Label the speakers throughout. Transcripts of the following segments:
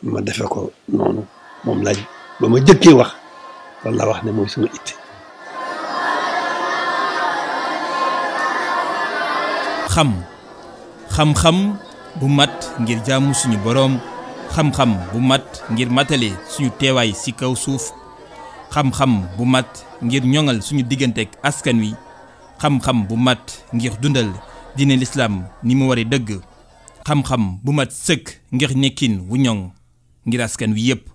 Speaker 1: ma defe ko noonu moom laaj ba ma jëkkee wax loolu laa wax ne mooy sama itte.
Speaker 2: xam-xam bu mat ngir jaamu suñu boroom, xam-xam bu mat ngir matale suñu teewaay ci kaw suuf, xam-xam bu mat ngir ñoŋal suñu diggante ak askan wi, xam-xam bu mat ngir dundal diine lislaam ni mu waree dëgg, xam-xam bu mat sëkk ngir nekkin wu ñoŋ ngir askan wi yépp,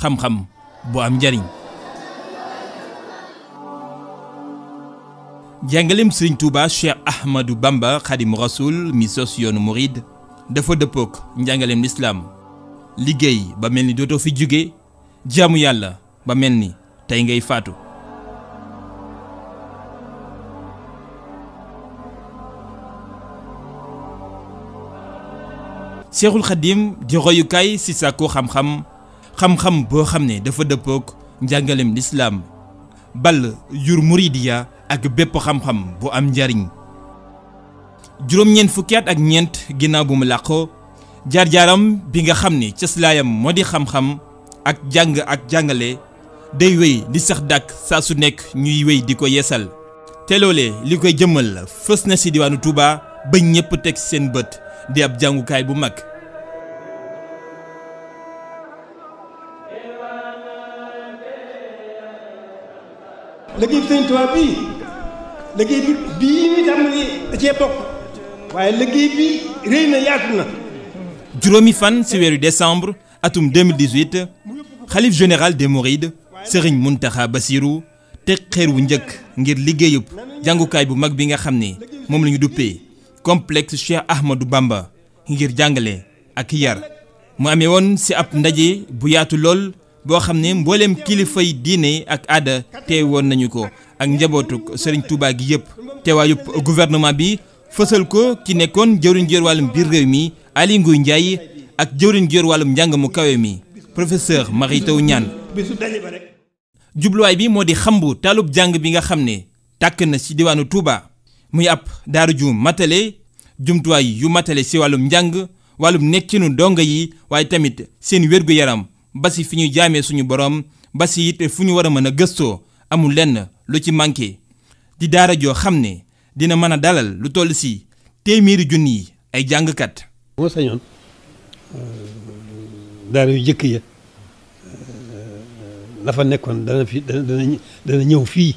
Speaker 2: xam-xam bu am njariñ. jàngaleem Sëriñ Tuuba Cheikh Ahmadou Bamba Xaadimu Rasuul mi sos yoonu murid dafa dëppook njàngaleem lislaam. liggéey ba mel ni dootoo fi jóge, jaamu yàlla ba mel ni tey ngay faatu. Seexul Xaadim di royukaay ci sàkku xam-xam, xam-xam boo xam ne dafa dëppook njàngaleem lislaam bal yur muridiya ak bépp xam-xam bu am njariñ. juróom-ñeent fukki at ak ñeent ginnaaw bu mu làqoo, jaar-jaaram bi nga xam ne cëslaayam moo di xam-xam ak jàng ak jàngale day wéy di sax dàkk saa su nekk ñuy wéy di ko yeesal. te loolee li koy jëmmal fës na ci diwaanu Touba ba ñépp teg seen bët di ab jàngukaay bu mag.
Speaker 3: liggéey bi Sëñ Tuubaa bii liggéey bi bii ñu tàmbali da cee bokk waaye liggéey bi rëy na yaatu na.
Speaker 2: juróomi fan ci weeru décembre atum 2018 xalif général des Mourides Serigne Mountakha Bassirou teg xeer wu njëkk ngir liggéeyub jàngukaay bu mag bi nga xam ne moom la ñu duppee complexe Cheikh Ahmadou Bamba ngir jàngale ak yar. mu amee woon ci ab ndaje bu yaatu lool boo xam ne mbooleem kilifay diine ak aada teew woon nañu ko ak njabootuk Serigne Touba gi yëpp. teewaayub gouvernement bi fësal ko ki nekkoon jëwriñ jër wàllum biir réew mi Aly Ngouille Ndiaye ak jëwriñ jër wàllum njàng mu kawe mi professeur Mary Teuw Niane. jubluwaay bi moo di xambu taalub jàng bi nga xam ne tàkk na ci diwaanu Touba muy ab daaru ju matale, jumtuwaay yu matale ci wàllum njàng, wàllum nekkinu donga yi, waaye tamit seen wér-gu-yaram ba ci fi ñuy jaamee suñu borom, ba ci it fu ñu war a mën a gëstoo amul lenn lu ci manqué. di daara joo xam ne dina mën a dalal lu toll ci téeméeri junni yi ay jàngkat.
Speaker 1: moo sañoon daara yu jëkk ya la fa nekkoon dana ñëw fii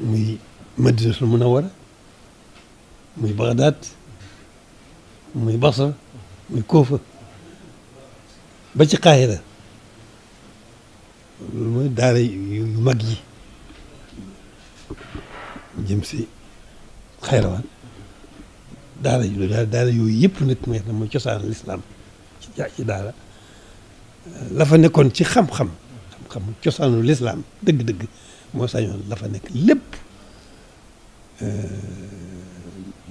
Speaker 1: muy Madinatul Munawwara muy Bagdad muy Basra muy Kufa ba ci Qaahira loolu mooy daara yu mag yi jëm si Xayrawaan daara yooyu yëpp nag mooy cosaan lislaam ci daara la fa nekkoon ci xam-xam cosaanu lislaam dëgg-dëgg moo sañoon la fa nekk lépp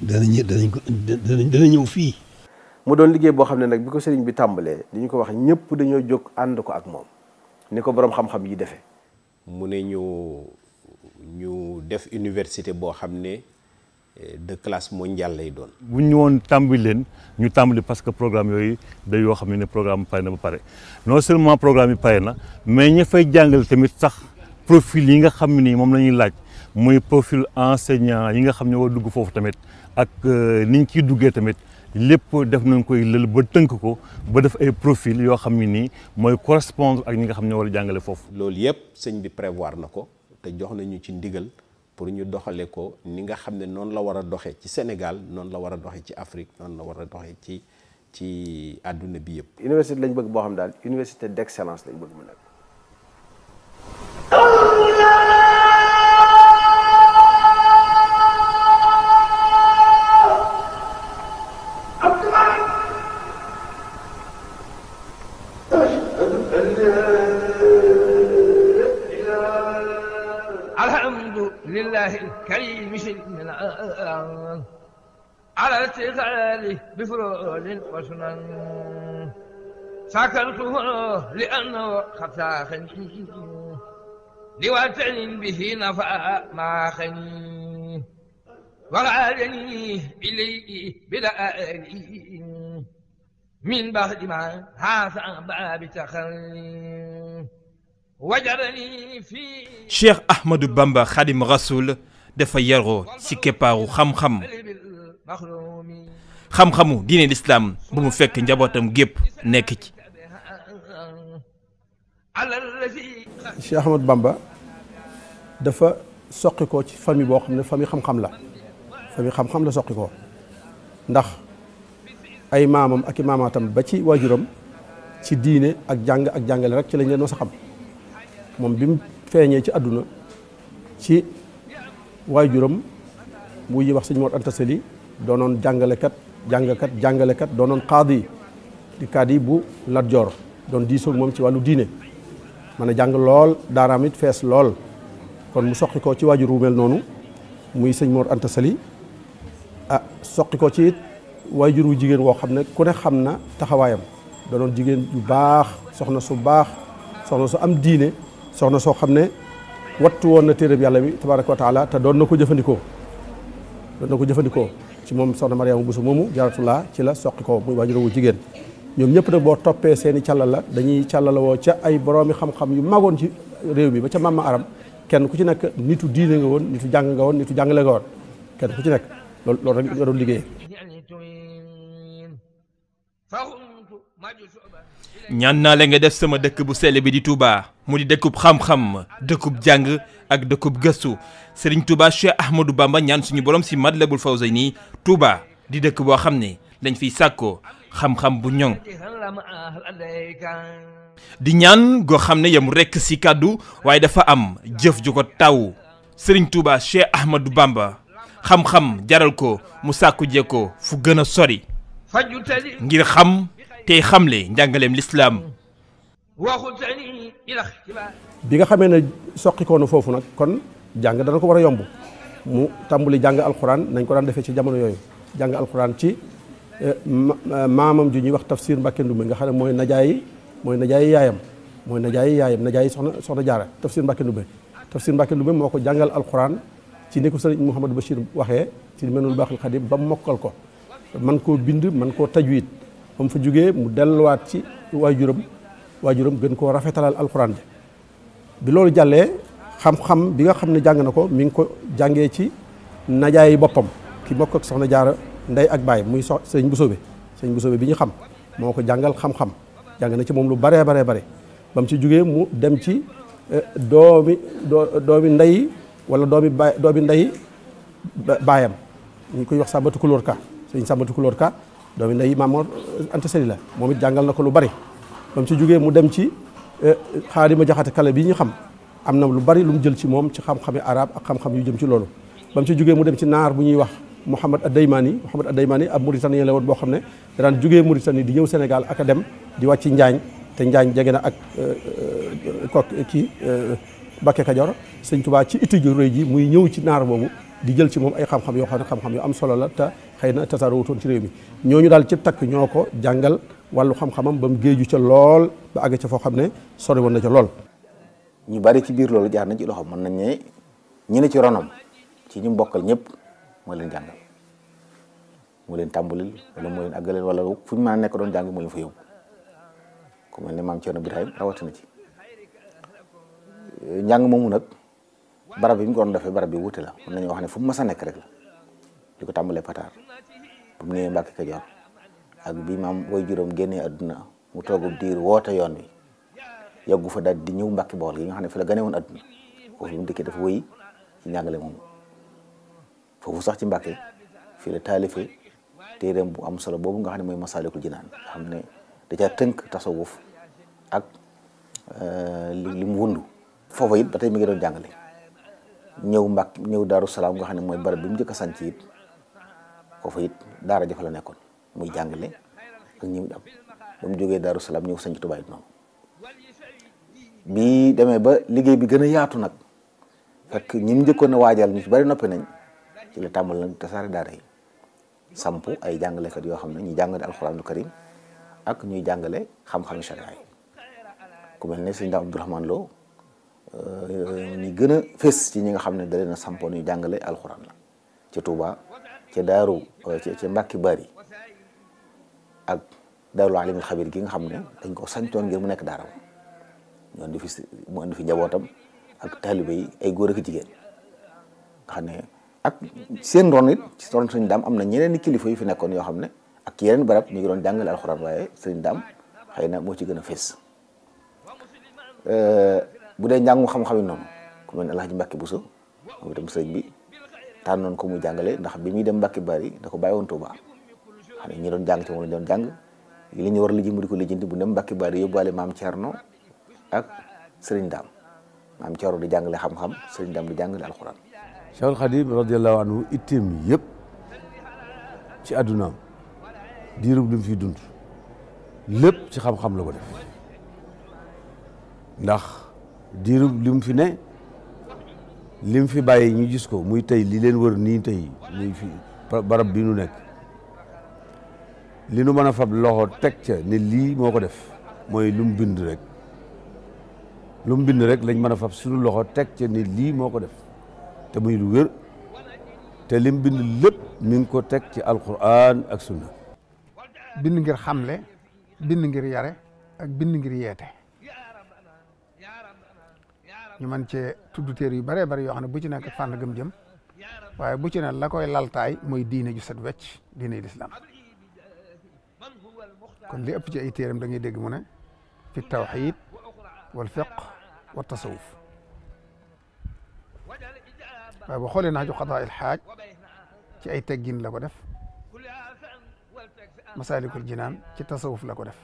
Speaker 1: dana ñëw fii.
Speaker 4: mu doon liggéey boo xam ne nag bi ko sëriñ bi tàmbalee li ñu ko wax ñëpp dañoo jóg ànd ko ak moom ni ko boroom xam-xam yi defee.
Speaker 5: mu ne ñu def université boo xam ne de classe mondiale lay doon.
Speaker 6: bu ñu woon tàmbali leen ñu tàmbali parce que programme yooyu day yoo xam ne programme pare na ba pare non seulement programme yi pare na mais ña fay jàngale tamit sax profil yi nga xam ne moom la ñuy laaj muy profil enseignant yi nga xam ne war dugg foofu tamit ak ni ñu ciy duggee tamit lépp def nañ koy lël ba tënk ko ba def ay profil yoo xam ne nii mooy correspondre ak ñi nga xam ne war a jàngale foofu.
Speaker 5: loolu yëpp sëñ bi prévoir na ko te jox nañu ci ndigal. pour ñu doxale ko ni nga xam ne noonu la war a doxee ci Sénégal noonu la war a doxee ci Afrique noonu la war a doxee ci àdduna bi yëpp.
Speaker 4: université lañ bëgg boo xam daal université d'excellence lañ bëgg mu nekk.
Speaker 7: لله الكريم شيء على ارتقاله بفروض وسنن سكنته لأنه خفاخني لواتن به نفع ما خني وغادني إليه بلا من بعد ما هذا باب تخل وجرني في
Speaker 2: Cheikh Ahmadou Bamba Khadim Rasoul dafa yaroo ci keppaaru xam-xam
Speaker 7: المخروم
Speaker 2: xam-xamu diine l'islam bu mu fekk njabootam gépp nekk ci.
Speaker 7: على الذي
Speaker 8: Cheikh Ahmadou Bamba dafa soqi ko ci famille boo xam ne famille xam-xam la famille xam-xam la soqi ko ndax ay maamam ak i maamaatam ba ci waajuram ci diine ak jàng ak jàngale rek ci lañ leen mos a xam moom bi mu feeñee ci àdduna ci waajuram bu ñuy wax sëñ Mor Anta Sali doonoon jàngalekat doonoon qaadi di kaadi bu Lat Joor doon diisoog moom ci wàllu diine mën a jàng lool daaraam it fees lool kon mu soqi ko ci waajur wu mel noonu muy sëñ Mor Anta Sali soqi ko ci it waajur wu jigéen woo xam ne ku ne xam na taxawaayam doonoon jigéen yu baax soxna su baax soxna su am diine soxna soo xam ne wattu woon na téereb yàlla bi tabaaraka wa taala te doon na ko jëfandikoo ci moom soxna Mariama Bousso moomu jaratulaa ci la soqi ko muy waajur wu jigéen ñoom ñëpp nag boo toppee seeni càllala dañuy càllala woo ca ay boroomi xam-xam yu magoon ci réew mi ba ca Mama Aram kenn ku ci nekk nitu diine nga woon nitu jàng nga woon nitu jàngale nga woon kenn ku ci nekk loolu rek nga doon liggéey.
Speaker 2: ñaan naa la nga def sama dëkk bu sell bi di Touba mu di dëkkub xam-xam dëkkub jàng ak dëkkub gëstu Serigne Touba Cheikh Ahmadou Bamba ñaan suñu borom si Matlabul Fawzayni Touba di dëkk boo xam ne dañ fiy sàkkoo xam-xam bu ñoŋ di ñaan goo xam ne yam rekk si kàddu waaye dafa am jëf ju ko taw Serigne Touba Cheikh Ahmadou Bamba xam-xam jaral ko mu sàkku jekkoo fu gën a sori ngir xam tey xamle njàngaleem lislaam
Speaker 8: bi nga xamee ne soqikoo na foofu nag kon jàng dana ko war a yomb mu tàmbali jàng alxuraan nañ ko daan defee ci jamono yooyu jàng alxuraan ci maamam ju ñuy wax Tafsir Mbàkke Ndumbe nga xam ne mooy najaayi yaayam najaayi soxna Jaara Tafsir Mbàkke Ndumbe moo ko jàngal alxuraan ci ni ko sëriñ Mouhamadou Bachir waxee ci Minanul Baaxil Xadim ba mokkal ko man koo bind man koo tajwid ba mu fa jógee mu delluwaat ci waajuram gën koo rafetalal alxuraan ji bi loolu jàllee xam-xam bi nga xam ne jàng na ko mi ngi ko jàngee ci najaayi boppam ki bokk ak soxna Jaara ndey ak baay muy sëñ Busoobe bi ñu xam moo ko jàngal xam-xam jàng na ci moom lu baree bare ba mu ci jógee mu dem ci doomi ndey wala doomi ndey baayam ñu koy wax Sàmbatu Kulóor Ka sëñ Sàmbatu Kulóor Ka doomi ndey Maam Mor Anta Sali la moom it jàngal na ko lu bari ba mu ci jógee mu dem ci Xaadima Jaxate Kala bi ñu xam am na lu bari lu mu jël ci moom ci xam-xami arab ak xam-xam yu jëm ci loolu ba mu ci jógee mu dem ci naar bu ñuy wax Mouhamad Addaymani ab Mauritanien la woon boo xam ne daan jógee Mauritanie di ñëw Sénégal ak a dem di wàcc Njaañ te Njaañ jege na ak Bakke Kajoor sëñ Tuubaa ci itti ju rëy ji muy ñëw ci naar boobu di jël ci moom ay xam-xam yoo xam ne xam-xam yu am solo la te xëy na tasaaroowutoon ci réew mi ñooñu daal ci takk ñoo ko jàngal wàllu xam-xamam ba mu géeju ca lool ba àgg ca foo xam ne sori woon na ca lool.
Speaker 9: ñu bari ci biir loolu jaar na ci loxo mën nañ ne ñi ne ci ronom ci ñu bokkal ñëpp moo leen jàngal moo leen tàmbalil wala moo leen àggaleel wala fu ñu mën a nekk doon jàng moo leen fa yóbbu ku mel ne maam Cerno Birahim rawatina ci njàng moomu nag barab bi ñu ko doon defee barab bi wuute la mën nañu wax ne fu mu mës a nekk rek la di ko tàmbalee Pataar bu mu ñëwee Mbàkke Kajoor ak bi maam way juróom génnee àdduna mu toogub diir woote yoon wi yàggu fa daal di ñëw Mbàkke Bawol gi nga xam ne fi la gane woon àdduna foofu mu dikkee dafa wëy ci njàngale moomu foofu sax ci Mbàkke fii la taalife téereem bu am solo boobu nga xam ne mooy Masaalikul Jinaan nga xam ne da caa tënk tasawuf ak li mu wundu foofu it ba tey mi ngi doon jàngale ñëw Mbàkke ñëw Daaru Salaam nga xam ne mooy barab bi mu njëkk a sanc it foofu it daara jafa la nekkoon muy jàngale ak ñëw am ba mu jógee Daaru Salaam ñëw sanc Tuubaa it noonu bi demee ba liggéey bi gën a yaatu nag fekk ñi mu njëkkoon a waajal ñu ci bari noppi nañ ci la tàmbal nag tasaare daara yi samp ay jàngalekat yoo xam ne ñuy jàngale alxuraanul karim ak ñuy jàngale xam-xami sharia yi ku mel ne sëñ Daam Abdourahmane Lo ñi gën a fés ci ñi nga xam ne da leen a sampoon ñu jàngale alxuraan la ca Touba ca Daaru ca Mbàkke Bari ak Daarul Alimul Xabir gi nga xam ne dañ ko sañtoon ngir mu nekk daara ñu andi fi mu andi fi njabootam ak taalibe yi ay góor ak jigéen nga xam ne ak seen ron it ci ron sëriñ Daam am na ñeneen i kilifa yu fi nekkoon yoo xam ne ak ci yeneen barab ñu ngi doon jàngale alxuraan waaye sëriñ Daam xëy na moo ci gën a fees bu dee njàngum xam-xam yi noonu ku mel ne Alaaji Mbàkke Buso moom itam sëriñ bi tànnoon ko muy jàngale ndax bi muy dem Mbàkke Bari da ko bàyyi woon Tuuba xam ne ñi doon jàng ci moom lañ doon jàng li ñu war a lijji mu di ko lijjanti bu dem Mbàkke Bari yóbbuwaale maam Thierno ak sëriñ Daam maam Thierno di jàngale xam-xam sëriñ Daam di jàngale alxuraan.
Speaker 10: Cheikhul Khadim radiyallahu anhu itteem yëpp ci àddunaam diirub li mu fi dund lépp ci xam-xam la ko def ndax diirub li mu fi ne li mu fi bàyyi ñu gis ko muy tey li leen wër nii tey muy fi barab bi nu nekk li nu mën a fab loxo teg ca ne lii moo ko def mooy lu mu bind rek lu mu bind rek lañ mën a fab suñu loxo teg ca ne lii moo ko def te muy lu wér te lim bind lépp mi ngi ko teg ci alquran ak sunna
Speaker 11: bind ngir xamle bind ngir yare ak bind ngir yeete ñu mën cee tudd téere yu bëree bëri yoo xam ne bu ci nekk fànn gëm jëm waaye bu ci ne la koy laltaay mooy diine ju set wecc diine lislaam kon li ëpp ci ay téeram da ngay dégg mu ne fi tawxid wal fiq wa tasawuf waaye boo xoolee naaju xadaa il xaaj ci ay teggin la ko def masaalikul jinaan ci tasawuf la ko def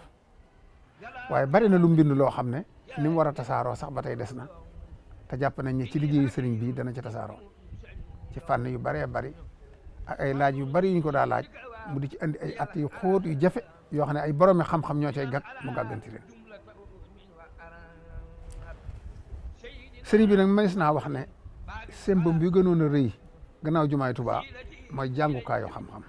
Speaker 11: waaye bari na lu mbind loo xam ne ni mu war a tasaaroo sax ba tey des na te jàpp nañ ne ci liggéeyu sëriñ bi dana ci tasaaroo ci fànn yu bëree bëri ak ay laaj yu bëri yuñ ko daa laaj mu di ci andi ay at yu xóot yu jafe yoo xam ne ay boroomi xam-xam ñoo cay gàtt mu gàgganti leen sëriñ bi nag mënees naa wax ne sembam bi gënoon a rëy gannaaw jumaay Tuubaa mooy jàngukaayu xam-xam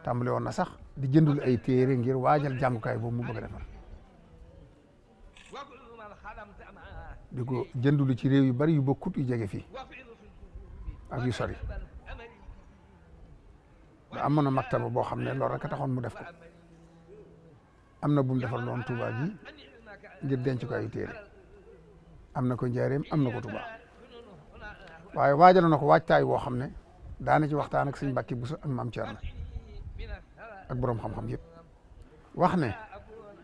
Speaker 11: tàmbali woon na sax di jëndul ay téere ngir waajal jàngukaay boobu mu bëgg a defar di ko jëndulu ci réew yu bari yu bokkut yu jege fii ak yu sori ba amoon na maktaba boo xam ne loolu rek a taxoon mu def ko am na bu mu defar loon Tuubaa gi ngir denc ko ay téere am na ko Njaaréem am na ko Tuubaa waaye waajal na ko waajtaay woo xam ne daana ci waxtaan ak sëñ Mbàkke Buso ak maam Thierno ak boroom xam-xam yëpp wax ne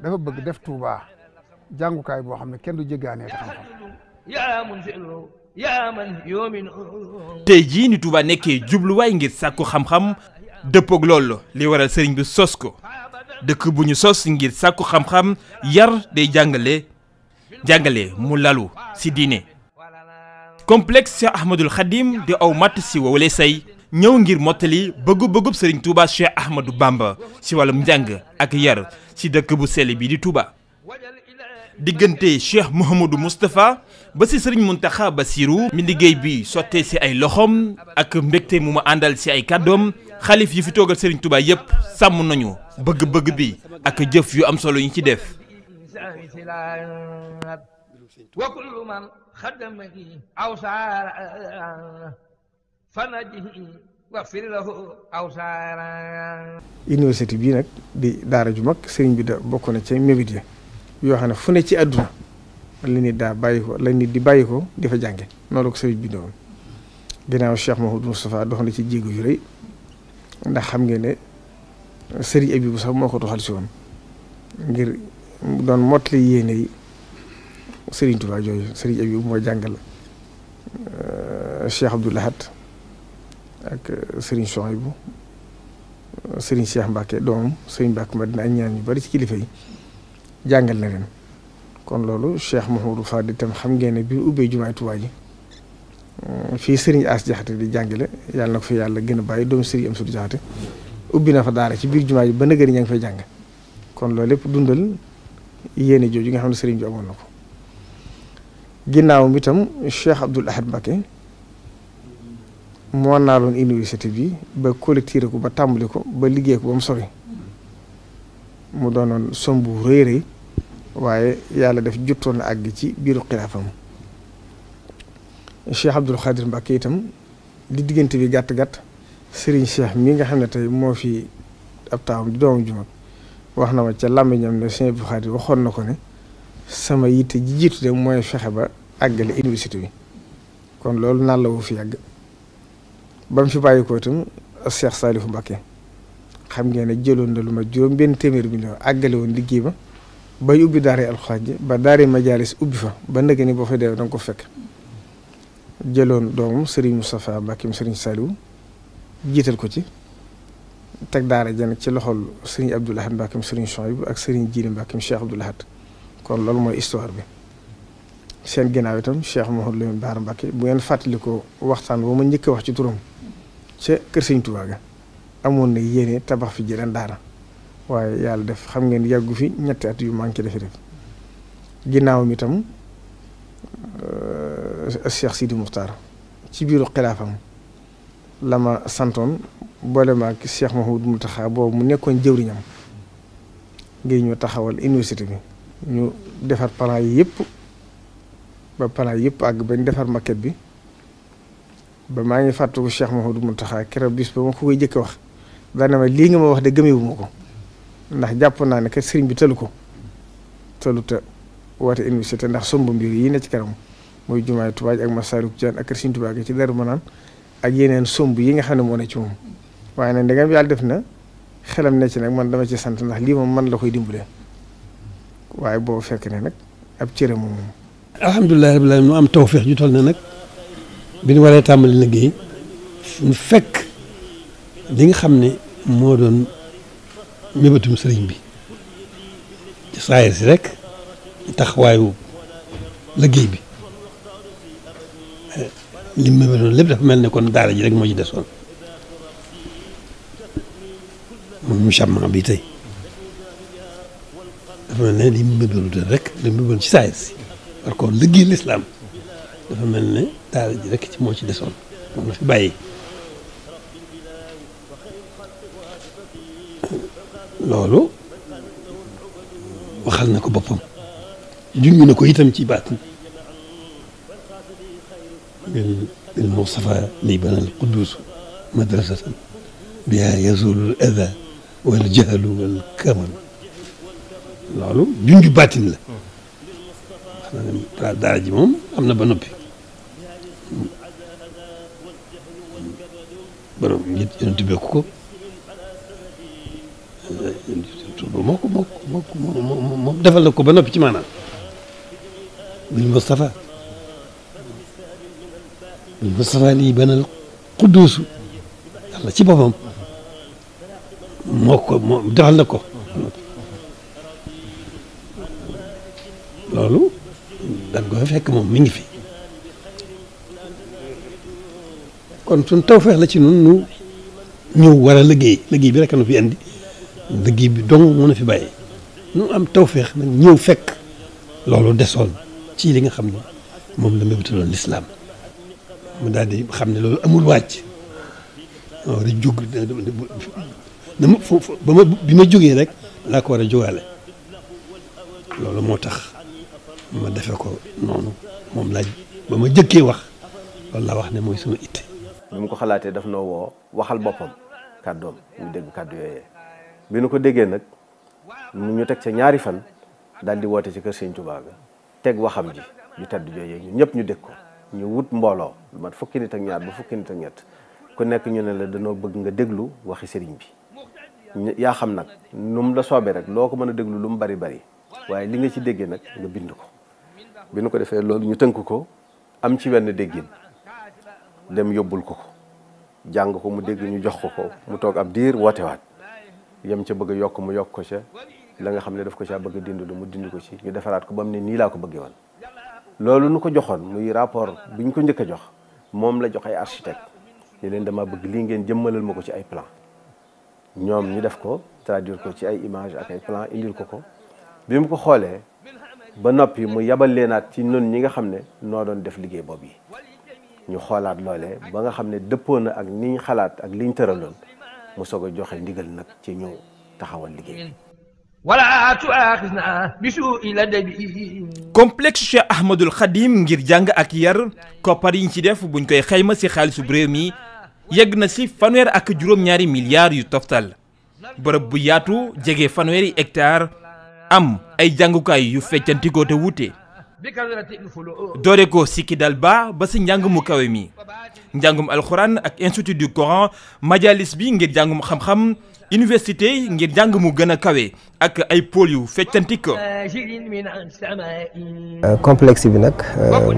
Speaker 11: dafa bëgg def Tuubaa jàngukaay boo xam ne kenn du jéggaanee te xam-xam
Speaker 2: tey jii ni Touba nekkee jubluwaay ngir sàkku xam-xam dëppoog loolu li waral sëriñ bi sos ko dëkk bu ñu sos ngir sàkku xam-xam yar day jàngale mu lalu si diine complexe Cheikh Ahmadul Khadim di aw matt si wowale say ñëw ngir mottali bëggu-bëggub sëriñ Touba Cheikh Ahmadou Bamba si wàllum njàng ak yar si dëkk bu sell bi di Touba diggante Cheikh Mouhamadou Moustapha ba si sëriñ Mountakha Bassirou mi liggéey bi sottee si ay loxoom ak mbégte mu ma àndal si ay kàddoom xalif yi fi toogal sëriñ Touba yëpp sàmm nañu bëgg-bëgg bi ak jëf yu am solo yi ci def
Speaker 3: université bii nag di daara ju mag sëriñ bi da bokk na ci mébét ya yoo xam ne fu ne ci àdduna la nit daa bàyyi ko la nit di bàyyi ko di fa jànge noonu ko sëriñ bi doon ginnaaw Cheikh Mouhamadou Moustapha dox na ci jéego yu rëy ndax xam ngeen ne sëriñ Abibu sax moo ko doxal si woon ngir doon mottali yéene yi sëriñ Touba jooju sëriñ Abibu moo jàngal Cheikh Abdoul Ahad ak sëriñ Souhaïbou sëriñ Cheikh Mbacke doomam sëriñ Mbacke Madina ak ñaan ñu bari ci kilifa yi jàngal na leen kon loolu Cheikh Mouhamadou Fadil itam xam ngeen ne bi ubbee jumaay Tuubaa ji fii sëriñ As Jaxate di jàngale yàlla na ko fi yàlla gën a bàyyi doomu sëriñ Amsatu Jaxate ubbi na fa daara ci biir jumaa ji ba nëgëri ña ngi fay jàng kon loolu lépp dundal yéene jooju nga xam ne sëriñ bi amoon na ko ginnaawam itam Cheikh Abdoul Ahad Mbacké moo naaloon université bi ba collecté ko ba tàmbali ko ba liggéey ko ba mu sori mu doonoon sombu rëy rëy waaye yàlla def jottoon na àgg ci biiru xilaafam Cheikh Abdoul Khadir Mbacké itam di diggante bi gàtt-gàtt Serigne Cheikh mi nga xam ne tey moo fi ab taawam di doomu ju mag wax na ma ca làmmiñam ne Sëñ Abdou Khadre waxoon na ko ne sama yitte ji jiitu de mooy fexe ba àggale université bi kon loolu naan la wu fi yàgg ba mu fi bàyyi ko itam Cheikh Salifou Mbacké xam ngeen ne jëloon na lu ma juróom benn téeméer million àggale woon liggéey ba bay ubbi daara alxuraan ji ba daara majalis ubbi fa ba ndëgg ni boo fa dee danga ko fekk jëloon doomam Serigne Moustapha Mbacké Serigne Saliou jiital ko ci teg daara jën ci loxol Serigne Abdoul Ahad Mbacké Serigne Chouaïbou ak Serigne Djili Mbacké Cheikh Abdoul Ahad kon loolu mooy histoire bi seen ginnaaw itam Cheikh Mouhamadou Lamine Bara Mbacké bu ngeen fàttali ko waxtaan ba ma njëkk a wax ci turam ca kër Serigne Touba ga amoon na yéene tabax fi jëleen daara waaye yàlla def xam ngeen yàggu fi ñetti at yu manqué defi def ginnaawam itam Cheikh Sidi Moukhtar ci biiru xilaafam la ma santoon boole ma ak Cheikh Mouhamadou Mountakha boobu mu nekkoon jëwriñam ngir ñu taxawal université bi ñu defar plan yi yëpp ba plan yëpp àgg bañ defar maquette bi ba maa ngi fàttaliku Cheikh Mouhamadou Mountakha keroog bis ba ma ko koy jëkk wax daane ma lii nga ma wax de gëmewuma ko ndax jàpp naa ne kat sëriñ bi tëlu ko tëluta woote université ndax somb mbir yi ne ci kanam muy jumaay Tuubaa ak Masaalikul Jinaan ak kër Sëriñ Tuubaa gi ci Daaru Manaan ak yeneen somb yi nga xam ne moo ne ci moom waaye nag ndegam yàlla def na xelam ne ci nag man dama ci sant ndax lii moom man la koy dimbalee waaye boo fekk ne nag ab cëre moom.
Speaker 1: alhamdulilah rabbil aalamiin nu am tawfeex ju toll ne nag bi ñu waree tàmbali liggéey ñu fekk li nga xam ne moo doon mébatum sëriñ bi ci saayir si rek taxawaayu liggéey bi li mu mébatoon lépp dafa mel ne kon daara ji rek moo ci desoon moom mu sàmman bi tey dafa mel ne li mu mébatoon rek li mu mébatoon ci saayir si par contre liggéey lislaam dafa mel ne daara ji rek ci moo ci desoon moom la fi bàyyi loolu waxal na ko boppam junj na ko itam ci baatin bil Mustafa li banal quddus madrasatan biha yazulul ada wal jahlu wal kamal loolu junj baatin la wax na ne daara ji moom am na ba noppi borom yonent bi ko moo defal na ko ba noppi ci maanaam bil Mustafa lii banal qudduusu yàlla ci boppam moo defal na ko loolu dañ ko fekk moom mi ngi fi kon suñ tawfeex la ci nun nu ñëw war a liggéey bi rek nu fi andi liggéey bi dong mën a fi bàyyi nu am tawfeex nag ñëw fekk loolu desoon ci li nga xam ne moom la mébétaloon lislaam mu daal di xam ne loolu amul wàcc waaw da jóg bi ma jógee rek laa ko war a jógaale loolu moo tax ma defe ko noonu moom laaj ba ma jëkkee wax loolu laa wax ne mooy sama itte
Speaker 4: bi mu ko xalaatee daf noo woo waxal boppam kàddoom ñu dégg kàddu yooyee bi nu ko déggee nag ñu teg ca ñaari fan daal di woote ci kër Sëriñ Tuubaa ga teg waxam ji ju tedd jooyee ñun ñëpp ñu dégg ko ñu wut mbooloo lu mat fukki nit ak ñaar ba fukki nit ak ñett ku nekk ñu ne la danoo bëgg nga déglu waxi sëriñ bi yaa xam nag nu mu la soobee rek loo ko mën a déglu lu mu bari bari waaye li nga ci déggee nag nga bind ko bi nu ko defee loolu ñu tënk ko am ci wenn déggin dem yóbbul ko jàng ko mu dégg ñu jox ko mu toog ab diir wootewaat yem ca bëgg a yokk mu yokk ko ca la nga xam ne daf ko caa bëgg a dindi mu dindi ko ci ñu defaraat ko ba mu ne nii laa ko bëggee woon loolu nu ko joxoon muy rapport bi ñu ko njëkk a jox moom la jox ay architecte ñu leen dama bëgg lii ngeen jëmmalal ma ko ci ay plan ñoom ñu def ko traduire ko ci ay image ak ay plan indil ko bi mu ko xoolee ba noppi mu yabal leenaat ci nun ñi nga xam ne noo doon def liggéey boobu yi ñu xoolaat loolee ba nga xam ne dëppoo na ak niñ xalaat ak liñ tëraloon mu soog a joxe ndigal nag ci ñëw taxawal liggéey
Speaker 7: wala tuaxisna bi suu'i ladabi.
Speaker 2: complexe Cheikh Ahmadul Khadim ngir jàng ak yar koppar yi ñu ci def buñ koy xayma si xaalisu réew mi yegg na si 1 ak juróom-ñaari milliards yu toftal bërëb bu yaatu jege fanweeri hectare am ay jàngukaay yu feccantikoo te wuute doore ko sikki dal ba si njàng mu kawe mi njàngum alxuraan ak institut du Coran majalis bi ngir jàngum xam-xam université ngir jàng mu gën a kawe ak ay pôle yu feccantikoo.
Speaker 12: complexe bi nag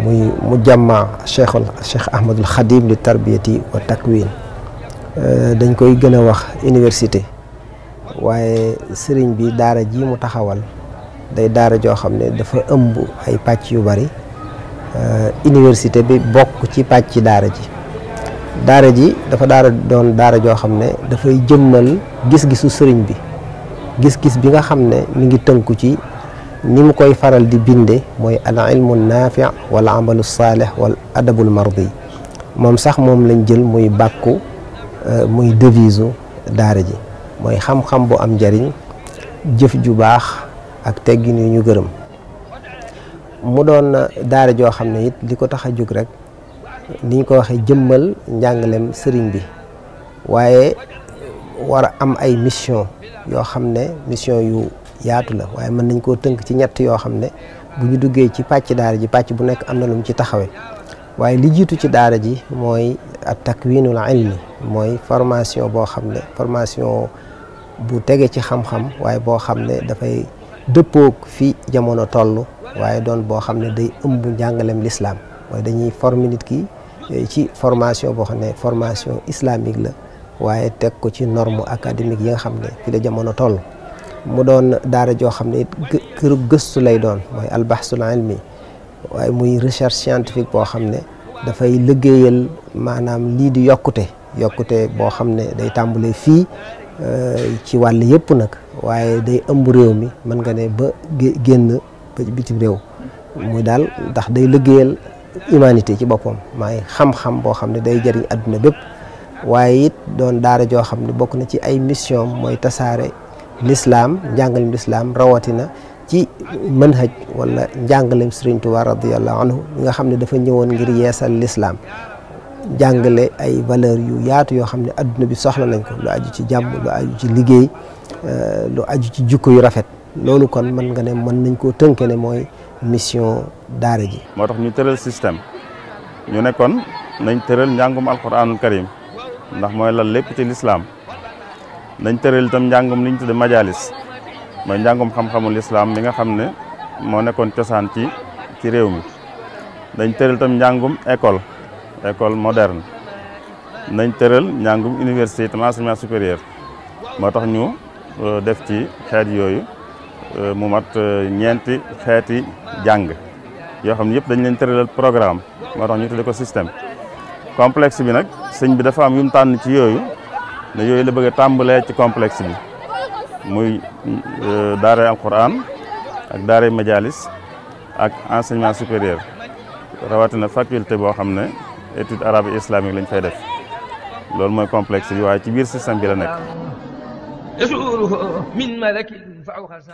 Speaker 12: muy mu jàmma Cheikh Ahmadul Khadim li tarbiyati wa takwin dañ koy gën a wax université waaye sëriñ bi daara ji mu taxawal day daara joo xam ne dafa ëmb ay pàcc yu bari université bi bokk ci pàcc daara ji dafa doon daara joo xam ne dafay jëmmal gis-gisu sëriñ bi gis-gis bi nga xam ne mi ngi tënku ci ni mu koy faral di binde mooy al ilmu naafi wala amalu saalih wal adabul mardi moom sax moom lañ jël muy bàkku muy devise daara ji mooy xam-xam bu am njariñ jëf ju baax ak teggin yu ñu gërëm mu doon daara joo xam ne it li ko tax a jóg rek ni ñu ko waxee jëmmal njàngalem sëriñ bi waaye war a am ay mission yoo xam ne mission yu yaatu la waaye mën nañ koo tënk ci ñett yoo xam ne bu ñu duggee ci pàcc daara ji pàcc bu nekk am na lu mu ci taxawe waaye li jiitu ci daara ji mooy at takwinul ilmi mooy formation boo xam ne formation bu tege ci xam-xam waaye boo xam ne dafay dëppoog fi jamono toll waaye doon boo xam ne day ëmb njàngalem l'islam mooy dañuy former nit ki ci formation boo xam ne formation islamique la waaye teg ko ci norme académique yi nga xam ne fi la jamono toll mu doon daara joo xam ne këru gëstu lay doon mooy albahsul ilmi waaye muy recherche scientifique boo xam ne dafay liggéeyal maanaam lii di yokkute boo xam ne day tàmbalee fii ci wàll yëpp nag waaye day ëmb réew mi mën nga ne ba génn ba bitim réew muy daal ndax day liggéeyal humanité ci boppam maay xam-xam boo xam ne day jëriñ adduna bépp waaye it doon daara joo xam ne bokk na ci ay mission mooy tasaare l'islam njàngalem l'islam rawatina ci manhaj wala njàngalem Sëriñ Tuubaa radiyallahu anhu nga xam ne dafa ñëwoon ngir yeesal l'islam jàngale ay valeur yu yaatu yoo xam ne adduna bi soxla nañ ko lu aju ci jàmm lu aju ci liggéey lu aju ci jukko yu rafet loolu kon mën nga ne mën nañ koo tënke ne mooy mission daara ji.
Speaker 6: moo tax ñu tëral système ñu ne kon nañ tëral njàngum alquranul karim ndax mooy lan lépp ci lislaam nañ tëral itam njàngum li ñu tudde majalis mooy njàngum xam-xamul lislaam mi nga xam ne moo nekkoon cosaan ci réew mi dañ tëral itam njàngum école moderne nañ tëral njàngum université itam enseignement supérieur moo tax ñu def ci xeet yooyu mu mat ñeenti xeeti jàng yoo xam ne yëpp dañ leen tëralal programme moo tax ñu tudde ko système complexe bi nag sëñ bi dafa am yu mu tànn ci yooyu ne yooyu la bëgg a tàmbalee ci complexe bi muy daara alquran ak daara majalis ak enseignement supérieur rawatina faculté boo xam ne étude arabe et islamique lañ fay def loolu mooy complexe bi waaye ci biir système bi la nekk.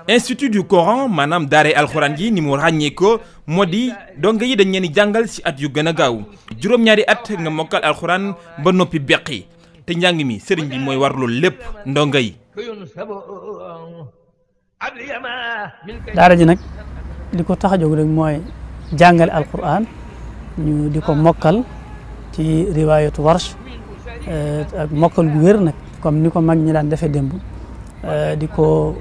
Speaker 2: institut du Coran maanaam daare alxuraan ji ni mu ràññee ko moo di donga yi dañ leen di jàngal si at yu gën a gaaw juróom-ñaari at nga mokkal alxuraan ba noppi beqi te njàng mi sëriñ bi mooy war loolu lépp ndonga yi.
Speaker 13: daara ji nag li ko tax a jóg rek mooy jàngale alxuraan ñu di ko mokkal ci riwaayatu warsh ak mokkal gu wér nag comme ni ko mag ñi daan defee démb di ko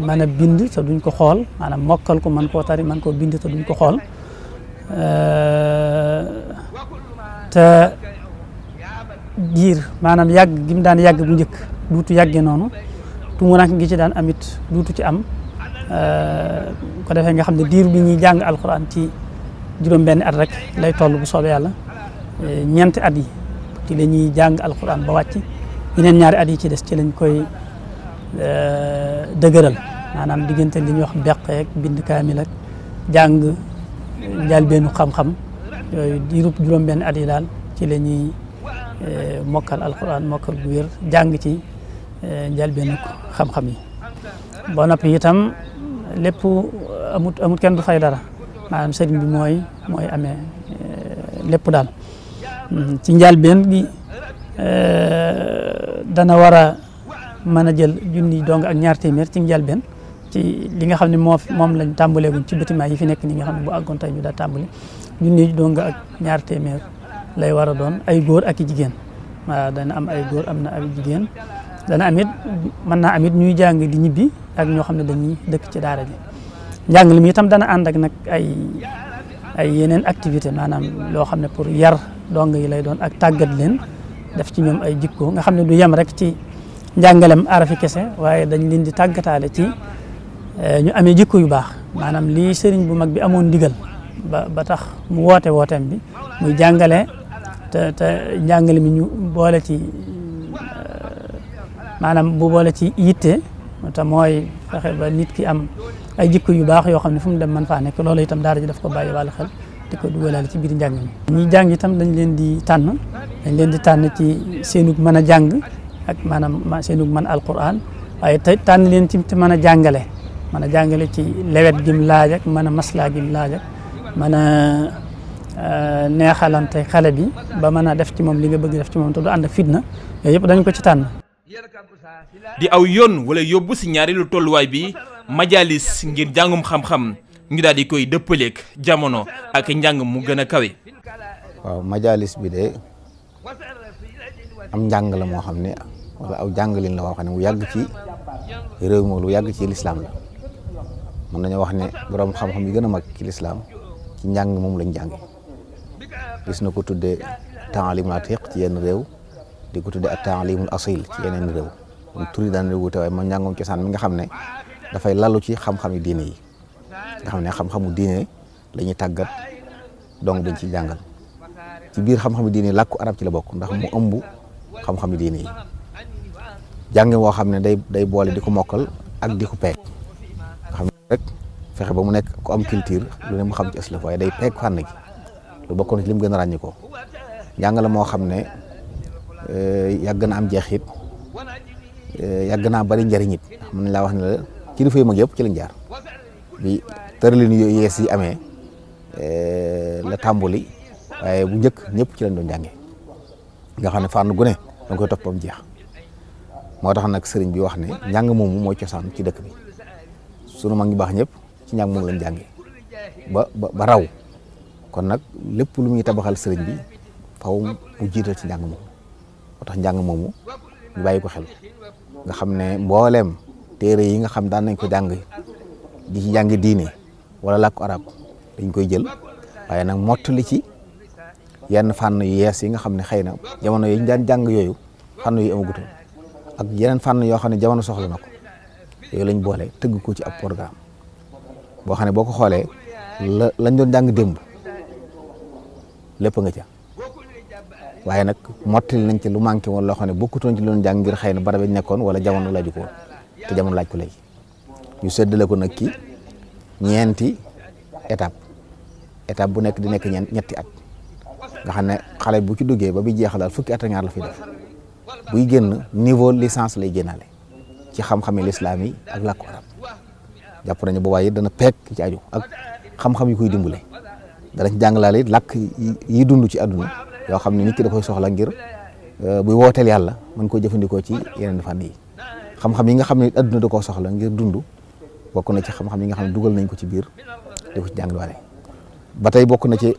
Speaker 13: mën a bind te duñ ko xool maanaam mokkal ko mën koo tari mën koo bind te duñ ko xool te giir maanaam yàgg gi mu daan yàgg bu njëkk duutu yàggee noonu tumuraanke gi ci daan amit duutu ci am ko defee nga xam ne diir bi ñuy jàng alxuraan ci juróom-benn at rek lay toll bu soobee yàlla ñeenti at yi ci la ñuy jàng alxuraan ba wàcc yeneen ñaari at yi ci des ci lañ koy dëgëral maanaam diggante li ñuy wax beqeek bind kaamil ak jàng njëlbeenu xam-xam yooyu diirub juróom-benn at yi daal ci la ñuy mokkal alxuraan mokkal bu wér jàng ci njëlbeenu xam-xam yi ba noppi itam lépp amut kenn du fay dara maanaam sëriñ bi mooy amee lépp daal ci njëlbeen gi dana war a mën a jël junni dong ak ñaar téeméer ci njëlbeen ci li nga xam ne moom lañ tàmbaleeguñ ci bâtiment yi fi nekk nii nga xam ne bu àggoon tey ñu daa tàmbali junni dong ak ñaar téeméer lay war a doon ay góor ak i jigéen waaw dana am ay góor am na ay jigéen dana amit mën naa amit ñuy jàng di ñibbi ak ñoo xam ne dañuy dëkk ci daara ji njàng li mi itam dana ànd ak nag ay yeneen activité maanaam loo xam ne pour yar dong yi lay doon ak tàggat leen def ci ñoom ay jikko nga xam ne du yem rek ci njàngalem arafi kese waaye dañ leen di tàggataale ci ñu amee jikko yu baax maanaam lii sëriñ bu mag bi amoon ndigal ba tax mu wooteem bi muy jàngale te njàngale mi ñu boole ci maanaam bu boole ci yitte te mooy fexe ba nit ki am ay jikko yu baax yoo xam ne fu mu dem man faa nekk loolu itam daara ji daf ko bàyyi wàllu xel di ko dugalaale ci biir njàng mi. ñi jàng itam dañ leen di tànn ci seenug mën a jàng ak maanaam seenug mën alquran waaye te tànn leen ci mën a jàngale ci lewet gim laaj ak mën a maslaa gim laaj ak mën a neexalante xale bi ba mën a def ci moom li nga bëgg def ci moom te du ànd ak fitna yooyu yëpp dañ ko ci tànn.
Speaker 2: di aw yoon wala yóbbu si ñaareelu tolluwaay bi majalis ngir jàngum xam-xam ñu daal di koy dëppaleeg jamono ak njàng mu gën a kawe.
Speaker 9: waaw majalis bi de am njàng la moo xam ne wala aw jàngalin la woo xam ne mu yàgg ci réew mi lu yàgg ci lislaam la mën nañoo wax ne borom xam-xam yi gën a mag ci lislaam ci njàng moom lañ jànge gis na ko tuddee taalimul atiq ci yenn réew di ko tuddee ak taalimul asil ci yeneen réew kon tur yi daan wute waaye moom njàngum cosaan mi nga xam ne dafay lalu ci xam-xami diine yi nga xam ne xam-xamu diine la ñuy tàggat donc dañ ci jàngal ci biir xam-xami diine làkku arab ci la bokk ndax mu ëmb xam-xami diine yi jàng woo xam ne day boole di ko mokkal ak di ko peeg nga xam ne rek fexe ba mu nekk ku am culture lu ne mu xam ci aslaf waaye day peeg fànn gi lu bokkoon ci li mu gën a ràññi ko jàng la moo xam ne yàgg na am jeexit yàgg naa bari njëriñ it mën nañ laa wax ne la kilifa yu mag yëpp ci lañ jaar bi tëralin yu yees yi amee la tàmbuli waaye bu njëkk ñëpp ci lañ doon jànge nga xam ne fànn gu ne da nga koy topp ba mu jeex moo tax nag sëriñ bi wax ne njàng moomu mooy cosaan ci dëkk bi sunu mag ñu baax ñëpp ci njàng moomu lañ jànge ba raw kon nag lépp lu muy tabaxal sëriñ bi faw mu jiital ci njàng moomu moo tax njàng moomu ñu bàyyi ko xel nga xam ne mbooleem téere yi nga xam daan nañ ko jàng di ci jàng diine wala làkku arab dañ koy jël waaye nag mottali ci yenn fànn yu yees yi nga xam ne xëy na jamono yi ñu daan jàng yooyu fànn yu amagutoon ak yeneen fànn yoo xam ne jamono soxla na ko yooyu lañ boole tëgg ko ci ab programme boo xam ne boo ko xoolee lañ doon jàng démb lépp nga ca waaye nag mottali nañ ci lu manqué woon loo xam ne bokkutoon ci loon jàng ngir xëy na barab yi nekkoon wala jamono laaju ko woon te jamono laaj ko léegi ñu séddale ko nag ki ñeenti étape bu nekk di nekk ñetti at nga xam ne xale bu ci duggee ba bi jeexalal fukki at ak ñaar la fi def buy génn niveau licence lay génnaale ci xam-xami lislaam yi ak làkku arab jàpp nañu boobaa it dana peek ci aju ak xam-xam yi koy dimbale dana ci jàngalaale it làkk yi dund ci àdduna yoo xam ne nit ki da koy soxla ngir buy wooteel yàlla mën koo jëfandikoo ci yeneen fànn yi xam-xam yi nga xam ne àdduna da koo soxla ngir dund bokk na ci xam-xam yi nga xam ne dugal nañ ko ci biir di ko ci jàngalaale ba tey bokk na ci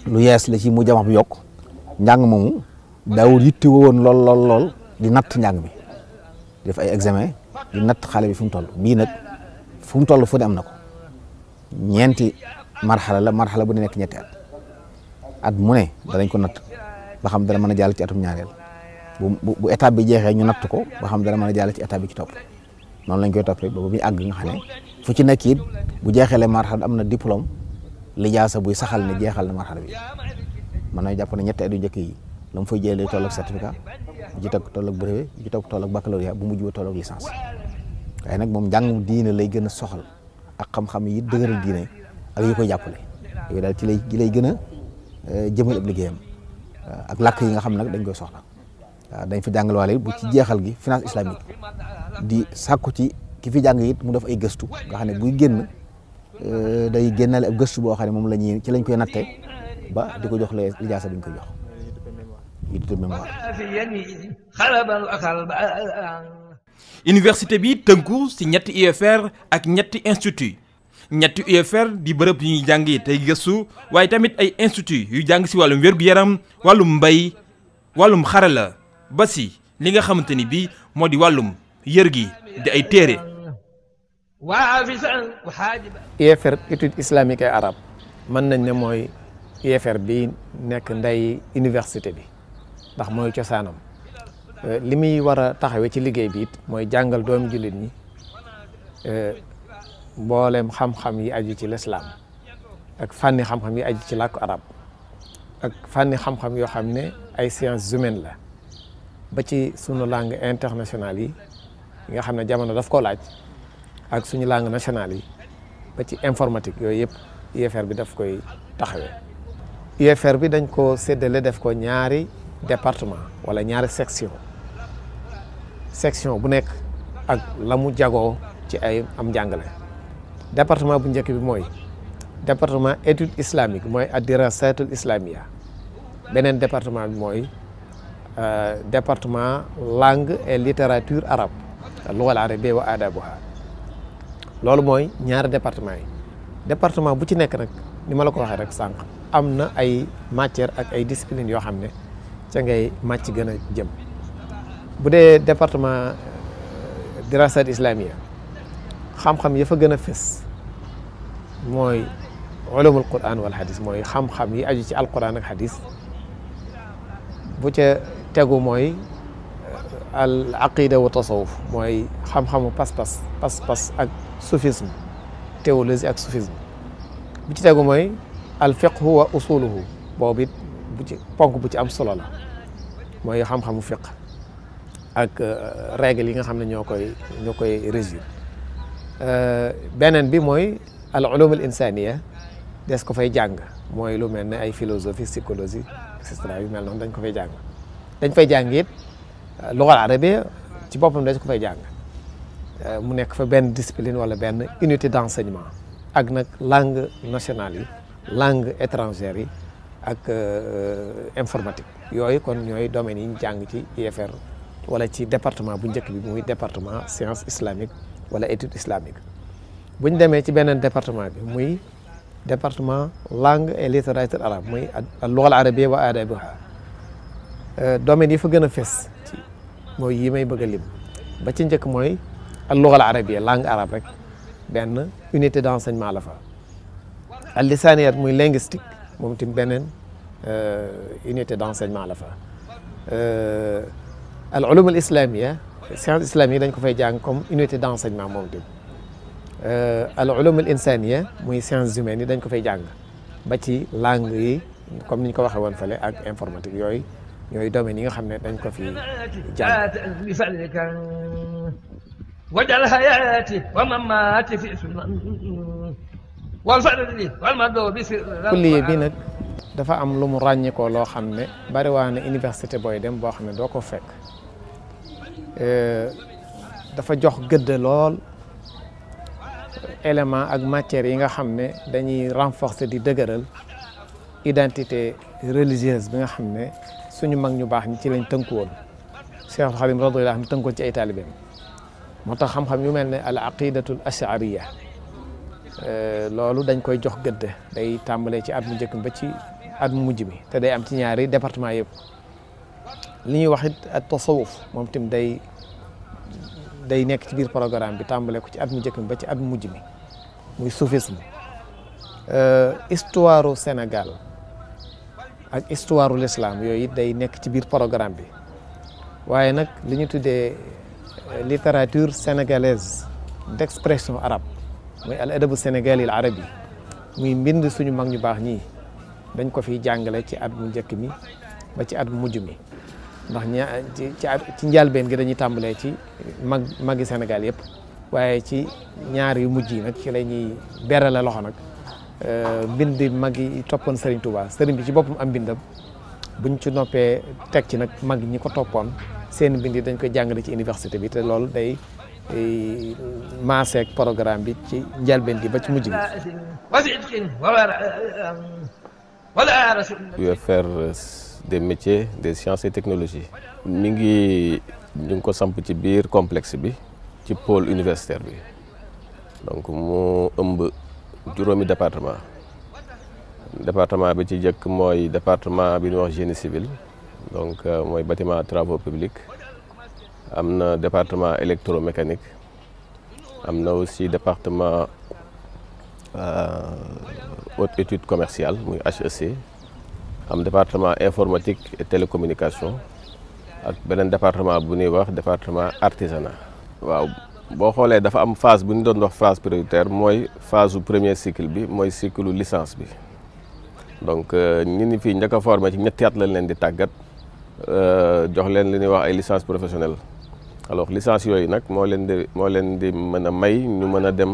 Speaker 9: lu yees la ci mu jamax bi yokk njàng moomu daawul yitte woon lool di natt njàng mi def ay examen di natt xale bi fu mu toll bii nag fu mu toll fu ne am na ko ñeenti marxala bu ne nekk ñetti at mu ne danañ ko natt ba xam dana mën a jàll ci atum ñaareel bu étape bi jeexee ñu natt ko ba xam dana mën a jàll ci étape bi ci topp noonu lañ koy toppee ba muy àgg nga xam ne fu ci nekk it bu jeexeele marxala am na diplôme lijaasa buy saxal ne jeexal na marxala bi mën na jàpp ne ñetti at yu njëkk yi la mu fay jëlee toll ak certificat bu ci toll ak brevet bu ci toll ak baccalauréat bu mujj ba toll ak licence waaye nag moom njàng diine lay gën a soxal ak xam-xam yi dëgëral diine ak yi koy jàppale yooyu daal ci lay gën a jëmal ab liggéeyam ak làkk yi nga xam nag dañ koy soxla waaw dañ fi jàngal waale bu ci jeexal gi finance islamique di sàkku ci ki fi jàng it mu def ay gëstu nga xam ne buy génn day génnale ab gëstu boo xam ne moom la ñuy ci lañ koy nattee ba di ko jox lijaasa bi ñu koy jox yi di mémoire
Speaker 2: université bi tënku ci ñetti UFR ak ñetti institut ñetti UFR di bërëb yu ñuy jàngi tey gëstu waaye tamit ay institut yu jàng ci wàllum wér-gu-yaram wàllum mbay wàllum xarala ba ci li nga xamante ni bii moo di wàllum yër gi di ay téere.
Speaker 14: UFR étude islamique et arabe mën nañ ne mooy UFR bi nekk ndey université bi ndax mooy cosaanam li muy war a taxawee ci liggéey bi it mooy jàngal doomi jullit ñi mboolem xam-xam yi aju ci lislaam ak fànni xam-xam yi aju ci làkku arab ak fànni xam-xam yoo xam ne ay sciences humaines la ba ci sunu langue internationale yi nga xam ne jamono daf ko laaj ak suñu langue nationale yi ba ci informatique yooyu yëpp UFR bi daf koy taxawee. UFR bi dañ ko séddale def ko ñaari département wala ñaari section bu nekk ak la mu jagoo ci ay am njàngale. département bu njëkk bi mooy département étude islamique mooy ad-dirasatul islamia beneen département bi mooy département langue et littérature arabe al-lugha al-arabiyya wa adabuha loolu mooy ñaari département yi département bu ci nekk nag ni ma la ko waxee rek sànq am na ay matières ak ay disciplines yoo xam ne ca ngay màcc gën a jëm bu dee département dirasat islamia xam-xam ya fa gën a fës mooy ulumul quran wal hadis mooy xam-xam yi aju ci alquran ak hadis bu ca tegu mooy al aqida wa tasawuf mooy xam-xamu pas-pas ak soufisme théologie ak soufisme bu ci tegu mooy al fiqhu wa usuluhu boobu it bu ci ponk bu ci am solo la mooy xam-xamu fiq ak règle yi nga xam ne ñoo koy régir beneen bi mooy al ulum al insaniya des ko fay jàng mooy lu mel ne ay philosophie psychologie et cetera yu mel noonu dañ ko fay jàng dañ fay jàng it lugal arabe ci boppam dañ ko fay jàng mu nekk fa benn discipline wala benn unité d'enseignement ak nag langue nationale yi langue étrangère yi ak informatique yooyu kon ñooy domaines yi ñu jàng ci UFR wala ci département bu njëkk bi muy département science islamique wala étude islamique bu ñu demee ci beneen département bi muy département langue et littérature arabe muy al-lugha al-arabiyya wa adabuha domaines yi fa gën a fës ci mooy yi may bëgg a lim ba ci njëkk mooy al-lugha al-arabiyya langue arabe rek benn unité d'enseignement la fa al-lisaniyat muy linguistique moom tamit beneen unité d'enseignement la fa al-ulum al-islamiyya science islamique dañ ko fay jàng comme unité d'enseignement moom tamit al-ulum al-insaniya muy sciences humaines yi dañ ko fay jàng ba ci langue yi comme ni ñu ko waxee woon fële ak informatique yooyu ñooy domaines yi nga xam ne dañ ko fi jàng.
Speaker 7: wajal hayati wa mamati fi sunan wal fadli wal madobi
Speaker 14: kulliye bi nag dafa am lu mu ràññikoo loo xam ne bari waa ne université booy dem boo xam ne doo ko fekk dafa jox gëdd lool élément ak matières yi nga xam ne dañuy renforcer di dëgëral identité religieuse bi nga xam ne suñu mag ñu baax ñi ci lañ tënku woon Cheikh Khadim radiyallahu anhu tënkoon ci ay taalibeem moo tax xam-xam yu mel ne al aqidatul ashariya loolu dañ koy jox gëdd day tàmbalee ci at mu njëkk ba ci at mu mujj bi te day am ci ñaari département yëpp li ñuy wax it at tasawuf moom tim day nekk ci biir programme bi tàmbalee ko ci at mu njëkk ba ci at mu mujj mi muy soufisme histoire u Sénégal ak histoire u l'islam yooyu it day nekk ci biir programme bi waaye nag li ñu tuddee littérature sénégalaise d'expression arabe muy al adabu sénégali al arabi muy mbind suñu mag ñu baax ñii dañ ko fiy jàngale ci at mu njëkk mi ba ci at mu mujj mi ndax ci njëlbeen gi dañuy tàmbalee ci magi Sénégal yëpp waaye ci ñaar yu mujj yi nag ci la ñuy berale loxo nag mbind mag yi toppoon Serigne Touba Serigne bi ci boppam am mbindam buñ ci noppee teg ci nag mag ñi ko toppoon seen mbind yi dañ koy jàngale ci université bi te loolu day maaseek programme bi ci njëlbeen gi ba ci mujj
Speaker 5: gi. UFR des métiers des sciences et technologies. ñu ngi ko samp ci biir complexe bi
Speaker 15: ci pôle universitaire bi donc mu ëmb juróomi département bi ci jëkk mooy département bi ñuy wax génie civil donc mooy bâtiment travaux publics am na département électromécanique am na aussi département haute étude commerciale muy HEC am département informatique et télécommunication ak beneen département bu ñuy wax département artisanat. waaw boo xoolee dafa am phase bu ñu doon wax phase prioritaire mooy phase su premier cycle bi mooy cycle licence bi donc ñi fii njëkk a formé ci ñetti at lañ leen di tàggat jox leen li ñuy wax ay licence professionnelle alors licence yooyu nag moo leen di mën a may ñu mën a dem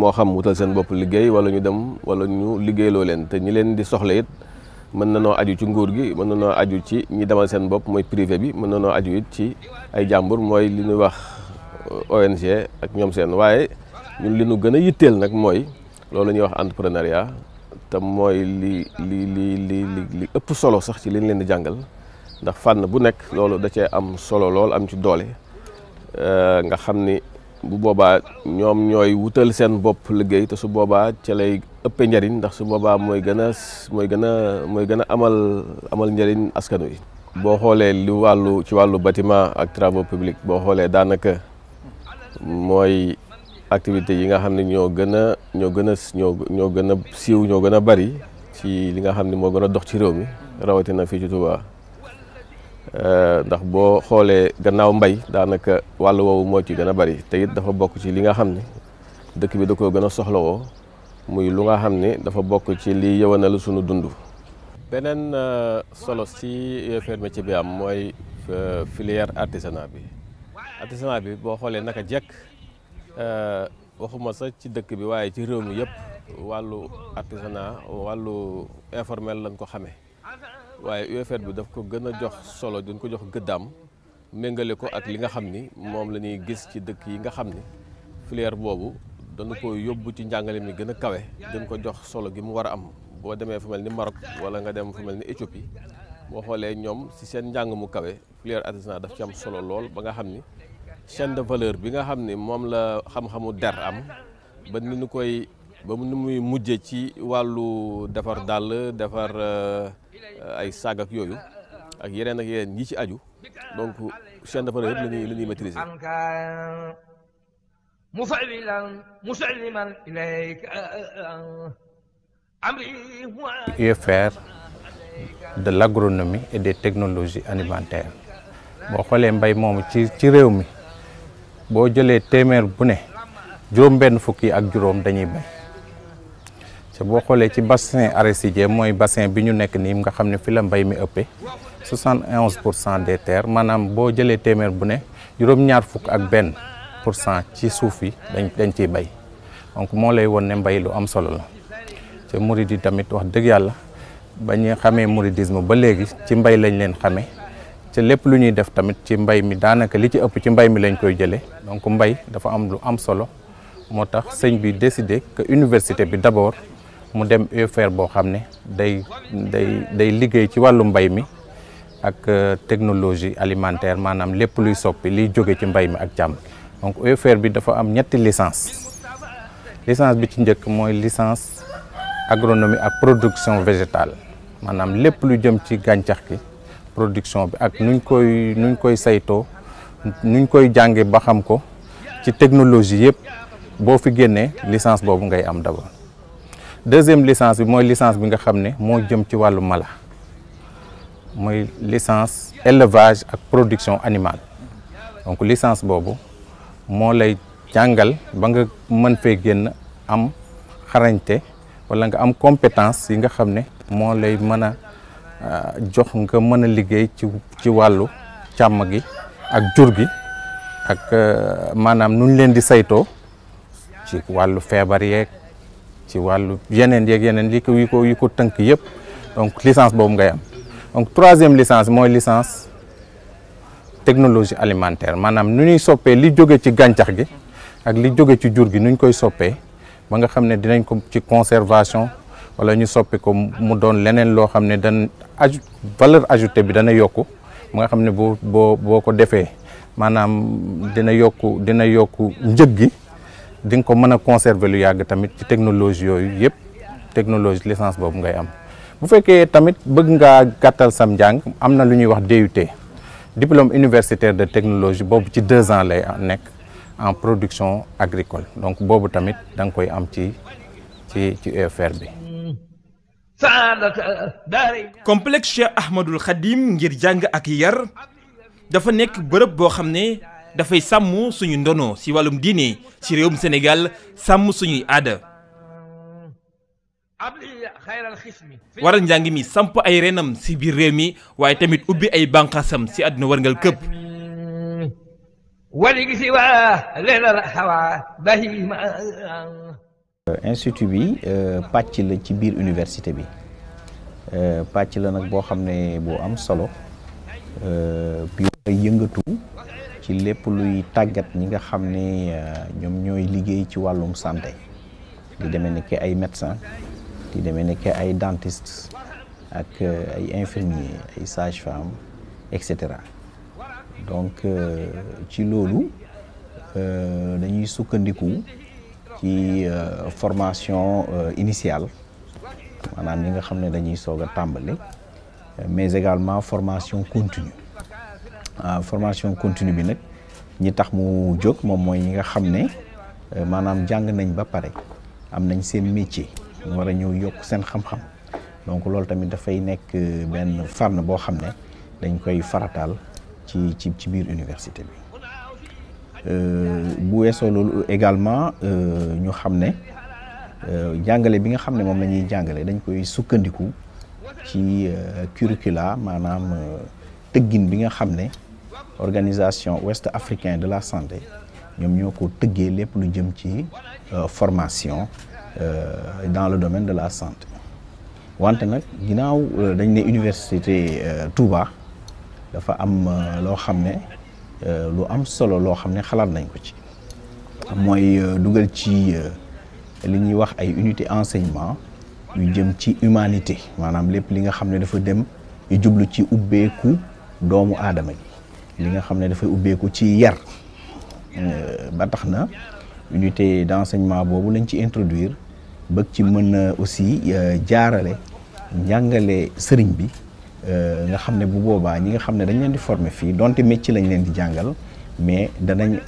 Speaker 15: moo xam wutal seen bopp liggéey wala ñu liggéeyloo leen te ñi leen di soxla it mën na noo aju ci nguur gi mën na noo aju ci ñi demal seen bopp mooy privé bi mën na noo aju it ci ay jàmbur mooy li ñuy wax ONG ak ñoom seen waaye ñun li ñu gën a yitteel nag mooy loolu la ñuy wax entrepreneuriat te mooy li ëpp solo sax ci li ñu leen di jàngal ndax fànn bu nekk loolu da cee am solo lool am ci doole nga xam ni bu boobaa ñoom ñooy wutal seen bopp liggéey te su boobaa ca lay ëppee njariñ ndax su boobaa mooy gën a amal njariñ askan wi. boo xoolee ci wàllu bâtiment ak travaux publics boo xoolee daanaka mooy activités yi nga xam ne ñoo gën a siiw ñoo gën a bari ci li nga xam ne moo gën a dox ci réew mi rawatina fii ci Touba. ndax boo xoolee gannaaw mbay daanaka wàllu woowu moo ci gën a bari te it dafa bokk ci li nga xam ne dëkk bi da koo gën a soxlawoo muy lu nga xam ne dafa bokk ci li yëwanal sunu dund. beneen solo ci UFR métier bi am mooy filière artisanat bi boo xoolee naka jekk waxuma sax ci dëkk bi waaye ci réew mi yëpp wàllu artisanat wàllu informel lañ ko xamee. waaye UFR bi daf ko gën a jox solo dañ ko jox gëddaam méngale ko ak li nga xam ni moom la ñuy gis ci dëkk yi nga xam ni filière boobu dañu ko yóbbu ci njàngale mi gën a kawe dañ ko jox solo gi mu war a am boo demee fu mel ni Maroc wala nga dem fu mel ni Éthiopie boo xoolee ñoom si seen njàng mu kawe filière artisanat daf ci am solo lool ba nga xam ni chaîne de valeur bi nga xam ni moom la xam-xamu der am ba ni ñu koy ba nu muy mujje ci wàllu defar dàll defar ay saag ak yooyu ak yeneen yi ci aju donc chaîne de valeur yëpp la ñuy maîtriser.
Speaker 16: UFR de l'agronomie et des technologies alimentaires boo xoolee mbay moomu ci réew mi boo jëlee téeméer bu ne juróom-benn fukk yi ak juróom dañuy bay. te boo xoolee ci bassin arachidier mooy bassin bi ñu nekk nii nga xam ne fi la mbay mi ëppee 71% des terres maanaam boo jëlee téeméer bu ne juróom-ñaar fukk ak benn % ci suuf yi dañ ciy bay donc moo lay won ne mbay lu am solo la te murid yi tamit wax dëgg yàlla ba ñu xamee mouridisme ba léegi ci mbay lañ leen xamee te lépp lu ñuy def tamit ci mbay mi daanaka li ci ëpp ci mbay mi lañ koy jëlee donc mbay dafa am lu am solo moo tax sëñ bi décidé que université bi d'abord mu dem UFR boo xam ne day liggéey ci wàllu mbay mi ak technologie alimentaire maanaam lépp luy soppi liy jóge ci mbay mi ak càmm donc UFR bi dafa am ñetti licence bi ci njëkk mooy licence agronomie ak production végétale maanaam lépp lu jëm ci gàncax gi production bi ak nuñ koy saytoo nuñ koy jànge ba xam ko ci technologie yëpp boo fi génnee licence boobu ngay am d'abord. deuxième licence bi mooy licence bi nga xam ne moo jëm ci wàllu mala mooy licence élevage ak production animale donc licence boobu moo lay jàngal ba nga mën fee génn am xarañte wala nga am compétence yi nga xam ne moo lay mën a jox nga mën a liggéey ci wàllu càmm gi ak jur gi ak maanaam nu ñu leen di saytoo ci wàllu feebar yeeg ci wàllu yeneen yi ko tënk yëpp donc licence boobu ngay am donc troisième licence mooy licence technologie alimentaire maanaam nu ñuy soppee li jóge ci gàncax gi ak li jóge ci jur gi nu ñu koy soppee ba nga xam ne dinañ ko ci conservation wala ñu soppi ko mu doon leneen loo xam ne valeur ajoutée bi dana yokku mu nga xam ne boo ko defee maanaam dina yokku njëg gi di nga ko mën a conserver lu yàgg tamit ci technologie yooyu yëpp technologie licence boobu ngay am. bu fekkee tamit bëgg ngaa gàttal sam njàng am na lu ñuy wax DUT diplôme universitaire de technologie boobu ci 2 ans lay nekk en production agricole donc boobu tamit da nga koy am ci UFR bi.
Speaker 2: complexe Cheikh Ahmadul Khadim ngir jàng ak yar dafa nekk bërëb boo xam ne dafay sàmm suñu ndono si wàllum diine ci réewum Sénégal sàmm suñuy aada. waral njàng mi samp ay renam si biir réew mi waaye tamit ubbi ay bànqaasam si àdduna warngal këpp.
Speaker 17: institut bi pàcc la ci biir université bi pàcc la nag boo xam ne boo am solo bi yëngatu ci lépp luy tàggat ñi nga xam ne ñoom ñooy liggéey ci wàllum santé di demee ne ay médecin di demee ne ay dentiste ak ay infirmier ay sage-femme et cetera donc ci loolu dañuy sukkandiku ci formation initiale maanaam ñi nga xam ne dañuy soog a tàmbali mais également formation continue formation continue bi nag ñi tax mu jóg moom mooy ñi nga xam ne maanaam jàng nañ ba pare am nañ seen métier ñu war a ñëw yokk seen xam-xam donc loolu tamit dafay nekk benn fànn boo xam ne dañ koy farataal ci biir université bi. bu weesoo loolu également ñu xam ne jàngale bi nga xam ne moom la ñuy jàngale dañ koy sukkandiku ci curricula maanaam tëggin bi nga xam ne organisation ouest africain de la santé ñoom ñoo ko tëggee lépp lu jëm ci formation dans le domaine de la santé wante nag ginnaaw dañ ne université Touba dafa am loo xam ne lu am solo loo xam ne xalaat nañ ko ci mooy dugal ci li ñuy wax ay unité enseignement yu jëm ci humanité maanaam lépp li nga xam ne dafa dem jublu ci ubbeeku doomu aadama gi li nga xam ne dafay ubbeeku ci yar ba tax na unité d'enseignement boobu lañ ci introduire bëgg ci mën a aussi jaarale njàngale sëriñ bi nga xam ne bu boobaa ñi nga xam ne dañ leen di former fii donte métier lañ leen di jàngal mais danañ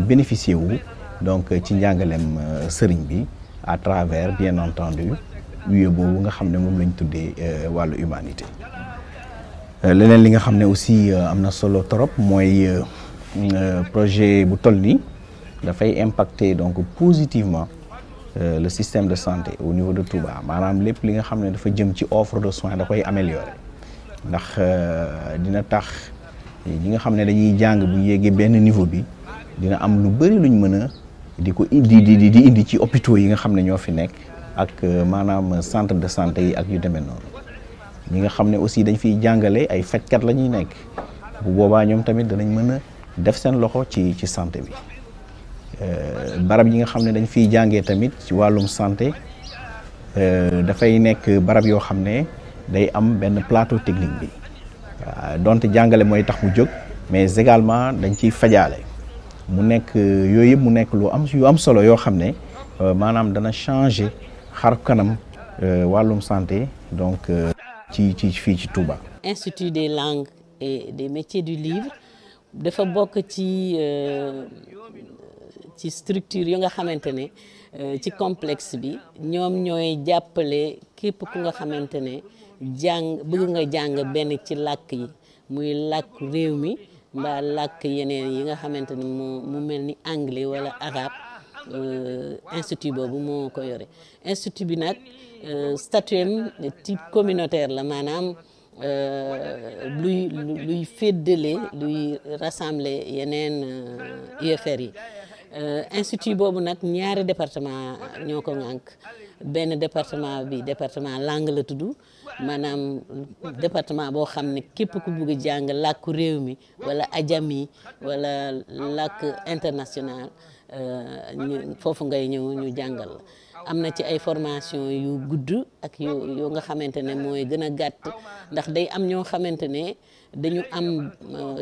Speaker 17: bénéficier wu donc ci njàngaleem sëriñ bi à travers bien entendu UE boobu nga xam ne moom lañ tuddee wàllu humanité. leneen li nga xam ne aussi am na solo trop mooy projet bu toll nii dafay impacter donc positivement le système de santé au niveau de Touba maanaam lépp li nga xam ne dafa jëm ci offre de soins da koy améliorer. ndax dina tax ñi nga xam ne dañuy jàng bu yéegee benn niveau bi dina am lu bari luñ mën a di ko di indi ci hôpitaux yi nga xam ne ñoo fi nekk ak maanaam centre de santé yi ak yu demee noonu ñi nga xam ne aussi dañ fiy jàngale ay fajkat la ñuy nekk bu boobaa ñoom tamit danañ mën a def seen loxo ci santé bi barab yi nga xam ne dañ fiy jàngee tamit ci wàllum santé dafay nekk barab yoo xam ne day am benn plateau technique bi donte jàngale mooy tax mu jóg mais également dañ ciy fajaale mu nekk yooyu yëpp mu nekk yu am solo yoo xam ne maanaam dana changer xar kanam wàllum santé donc ci fii ci Touba.
Speaker 18: Institut des langues et des métiers du livre dafa bokk ci structure yu nga xamante ne ci complexe bi ñoom ñooy jàppale képp ku nga xamante ne bëgg nga jàng benn ci làkk yi muy làkk réew mi mbaa làkk yeneen yi nga xamante ne mu mel ni anglais wala arabe institut boobu moo ko yore institut bi nag statut type communautaire la maanaam luy féddale luy rassembler yeneen UFR yi institut boobu nag ñaari département ñoo ko ŋànk benn département bi département langue la tudd maanaam département boo xam ne képp ku bugg a jàng làkku réew mi wala ajami wala làkk international foofu ngay ñëw ñu jàngal la. am na ci ay formation yu gudd ak yoo nga xamante ne mooy gën a gàtt ndax day am ñoo xamante ne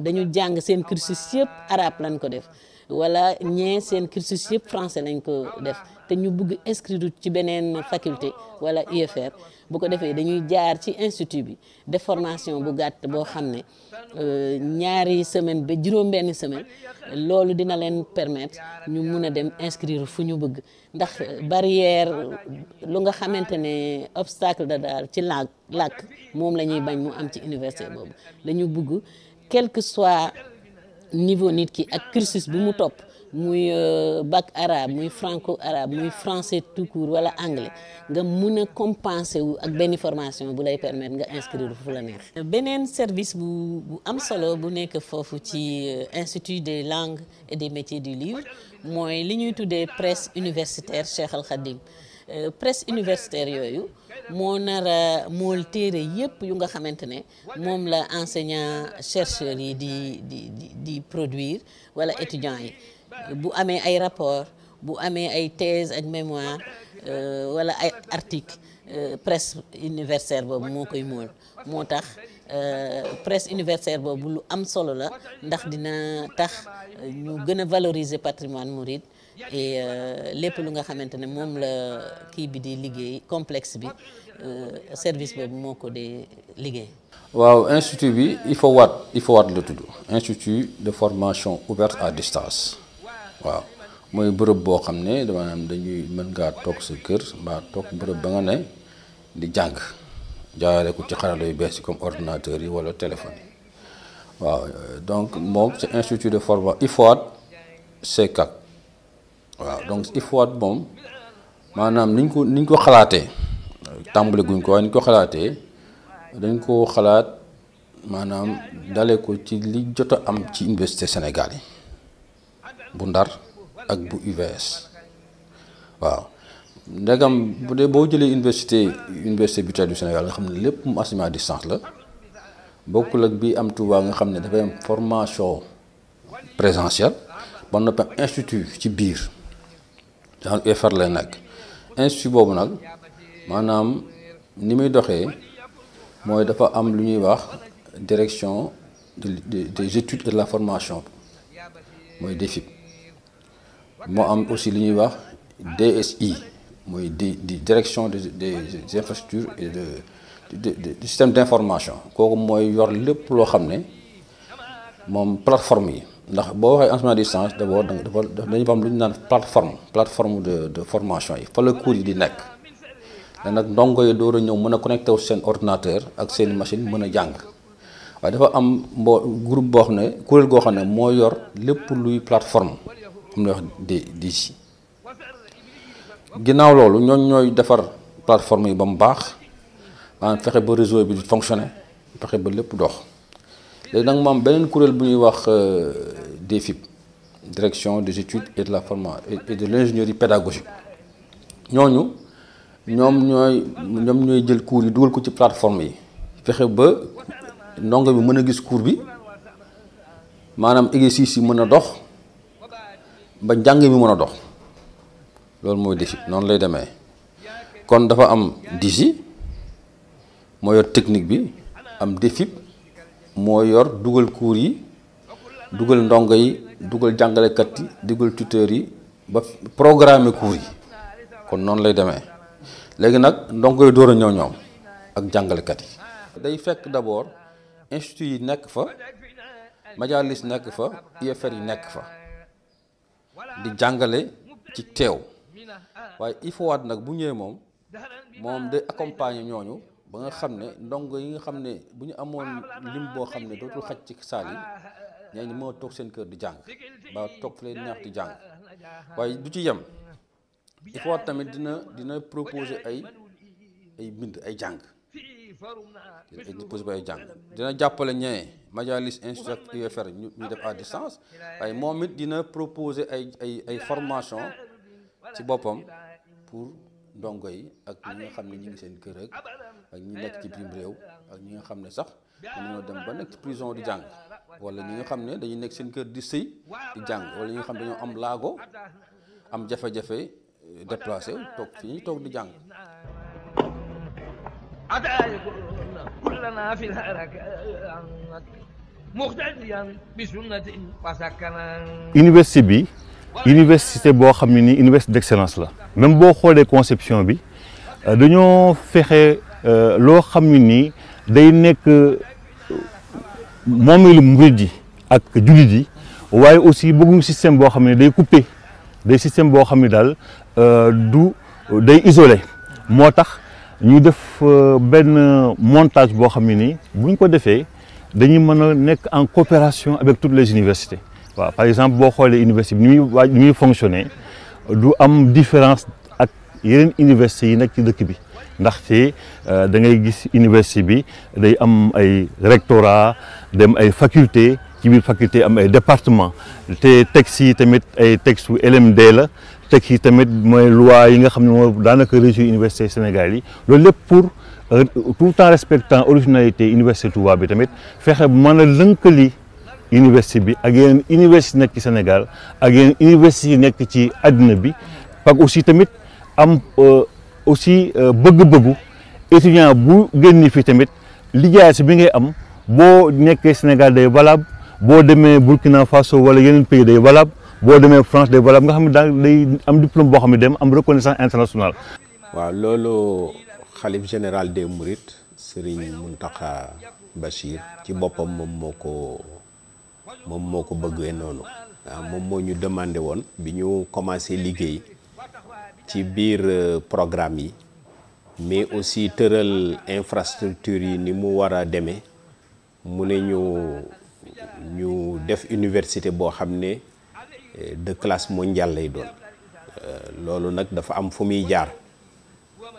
Speaker 18: dañu jàng seen cursus yëpp arabe lañ ko def wala ñee seen cursus yëpp français lañ ko def te ñu bugg inscrire ci beneen faculté wala UFR bu ko defee dañuy jaar ci institut bi def formation bu gàtt boo xam ne ñaari semaine ba juróom-benn semaine loolu dina leen permettre ñu mun a dem inscrire fu ñu bëgg ndax barrière lu nga xamante ne obstacle da daal ci làkk moom la ñuy bañ mu am ci université boobu dañu bëgg quel que soit niveau nit ki ak cursus bi mu topp muy bac arabe muy franco arabe muy français tout court wala anglais nga mun a compenser wu ak benn formation bu lay permettre nga inscrire fu la neex. beneen service bu am solo bu nekk foofu ci institut des langues et des métiers du livre mooy li ñuy tuddee presse universitaire Cheikh Al Khadim presse universitaire yooyu moo nar a mool téere yëpp yu nga xamante ne moom la enseignant chercheurs yi di produire wala étudiants yi. bu amee ay rapport bu amee ay thèse ak mémoire wala ay article presse universitaire boobu moo koy mool moo tax presse universitaire boobu lu am solo la ndax dina tax ñu gën a valoriser patrimoine mouride et lépp lu nga xamante ne moom la kii bi di liggéey complexe bi service boobu moo ko di liggéey.
Speaker 19: waaw institut bi IFOWAT la tudd institut de formation ouverte à distance. waaw mooy bërëb boo xam ne maanaam dañuy mën ngaa toog sa kër mbaa toog bërëb ba nga ne di jàng jaarale ko ci xarala yu bees yi comme ordinateur yi wala téléphone yi waaw donc moom c'est institut de formation IFOWAT CECAC waaw donc IFOWAT moom maanaam niñ ko xalaatee tàmbali guñ ko waaye niñ ko xalaatee dañ ko xalaat maanaam dale ko ci li jot a am ci université Sénégal yi bu Ndar ak bu UVS waaw ndegam bu dee boo jëlee université virtuelle du Sénégal nga xam ne lépp mu enseignement à distance la bokkul ak bi am Touba nga xam ne dafay am formation présentielle ba noppi am institut ci biir genre UFR lay nekk institut boobu nag maanaam ni muy doxee mooy dafa am lu ñuy wax direction des études et de la formation mooy DEFIP moo am aussi li ñuy wax DSI mooy di direction des infrastructures et du système d'information kooku mooy yor lépp loo xam ne moom plateforme yi ndax boo waxee enseignement à distance d'abord dañu am lu ñu naan plateforme de formation yi fa la cours yi di nekk da nag ndongo yi door a ñëw mën a connecté wu seen ordinateur ak seen machine mën a jàng waaye dafa am groupe boo xam ne kuréel goo xam ne moo yor lépp luy plateforme am na wax di ginnaaw loolu ñooy defar plateforme yi ba mu baax maanaam fexe ba réseau bi di fonctionner fexe ba lépp dox léegi nag moom beneen kuréel bu ñuy wax DEFIP direction des études et de la formation et de l'ingénierie pédagogique ñoom ñooy jël cours yi dugal ko ci plateforme yi fexe ba ndongo bi mën a gis cours bi maanaam exercice yi mën a dox ba njàng mi mën a dox loolu mooy DEFIP noonu lay demee kon dafa am DIGI moo yor technique bi am DEFIP moo yor dugal cours yi dugal ndongo yi dugal jàngalekat yi dugal tuteurs yi ba programmer cours yi kon noonu lay demee léegi nag ndongo yi door a ñëw ñoom ak jàngalekat yi day fekk d'abord institut yi nekk fa majalis nekk fa UFR yi nekk fa di jàngale ci teew waaye IFOWAT nag bu ñëwee moom day accompagner ñooñu ba nga xam ne ndongo yi nga xam ne bu ñu amoon lim boo xam ne dootul xaj ci saal yi ñooñu moo toog seen kër di jàng ba toog fa leen neex di jàng waaye du ci yem IFOWAT tamit dina proposer ay bind ay jàng posé ba ay jàng dina jàppale ñee majalis institut UFR ñu def à distance waaye moom it dina proposer ay formation ci boppam pour ndongo yi ak ñi nga xam ne ñi ngi seen kër ak ñi nekk ci biir réew ak ñi nga xam ne sax dañoo dem ba nekk ci prison di jàng wala ñi nga xam ne dañuy nekk seen kër di sëy di jàng wala ñi nga xam ne dañoo am laago am jafe-jafe déplacé toog fi ñuy toog di jàng.
Speaker 6: université bi université boo xam ne ni université d'excellence la même boo xoolee conception bi dañoo fexe loo xam ne nii day nekk moomeelu murid yi ak jullit yi waaye aussi bëgguñu système boo xam ne day coupé day système boo xam ne daal du day isolé moo tax ñu def benn montage boo xam ne nii bu ñu ko defee dañuy mën a nekk en coopération avec toutes les universités waaw par exemple boo xoolee université bi ni muy fonctionner du am différence ak yeneen universités yi nekk ci dëkk bi ndaxte da ngay gis université bi day am ay rectorat dem ay faculté ci biir faculté am ay département te textes yi tamit ay textes yu LMD la textes yi tamit mooy loi yi nga xam ne moo daanaka régir université Sénégal yi loolu lépp pour tout en respectant originalité université Touba bi tamit fexe mën a lënkali université bi ak yeneen université nekk ci Sénégal ak yeneen université yi nekk ci àddina bi parce que aussi tamit am aussi bëgg-bëggu étudiant bu génn fi tamit liggéey si bi ngay am boo nekkee Sénégal day valable boo demee Burkina Faso wala yeneen pays day valable boo demee France day valable nga xam ne daal day am diplôme boo xam ne dem am reconnaissance internationale.
Speaker 5: waaw loolu xalif général des Mourides Serigne Mountakha Bachir ci boppam moom moo ko bëggee noonu waaw moom moo ñu demandé woon bi ñu commencé liggéey ci biir programme yi mais aussi tëral infrastructure yi ni mu war a demee mu ne ñu def université boo xam ne de classe mondiale lay doon loolu nag dafa am fu muy jaar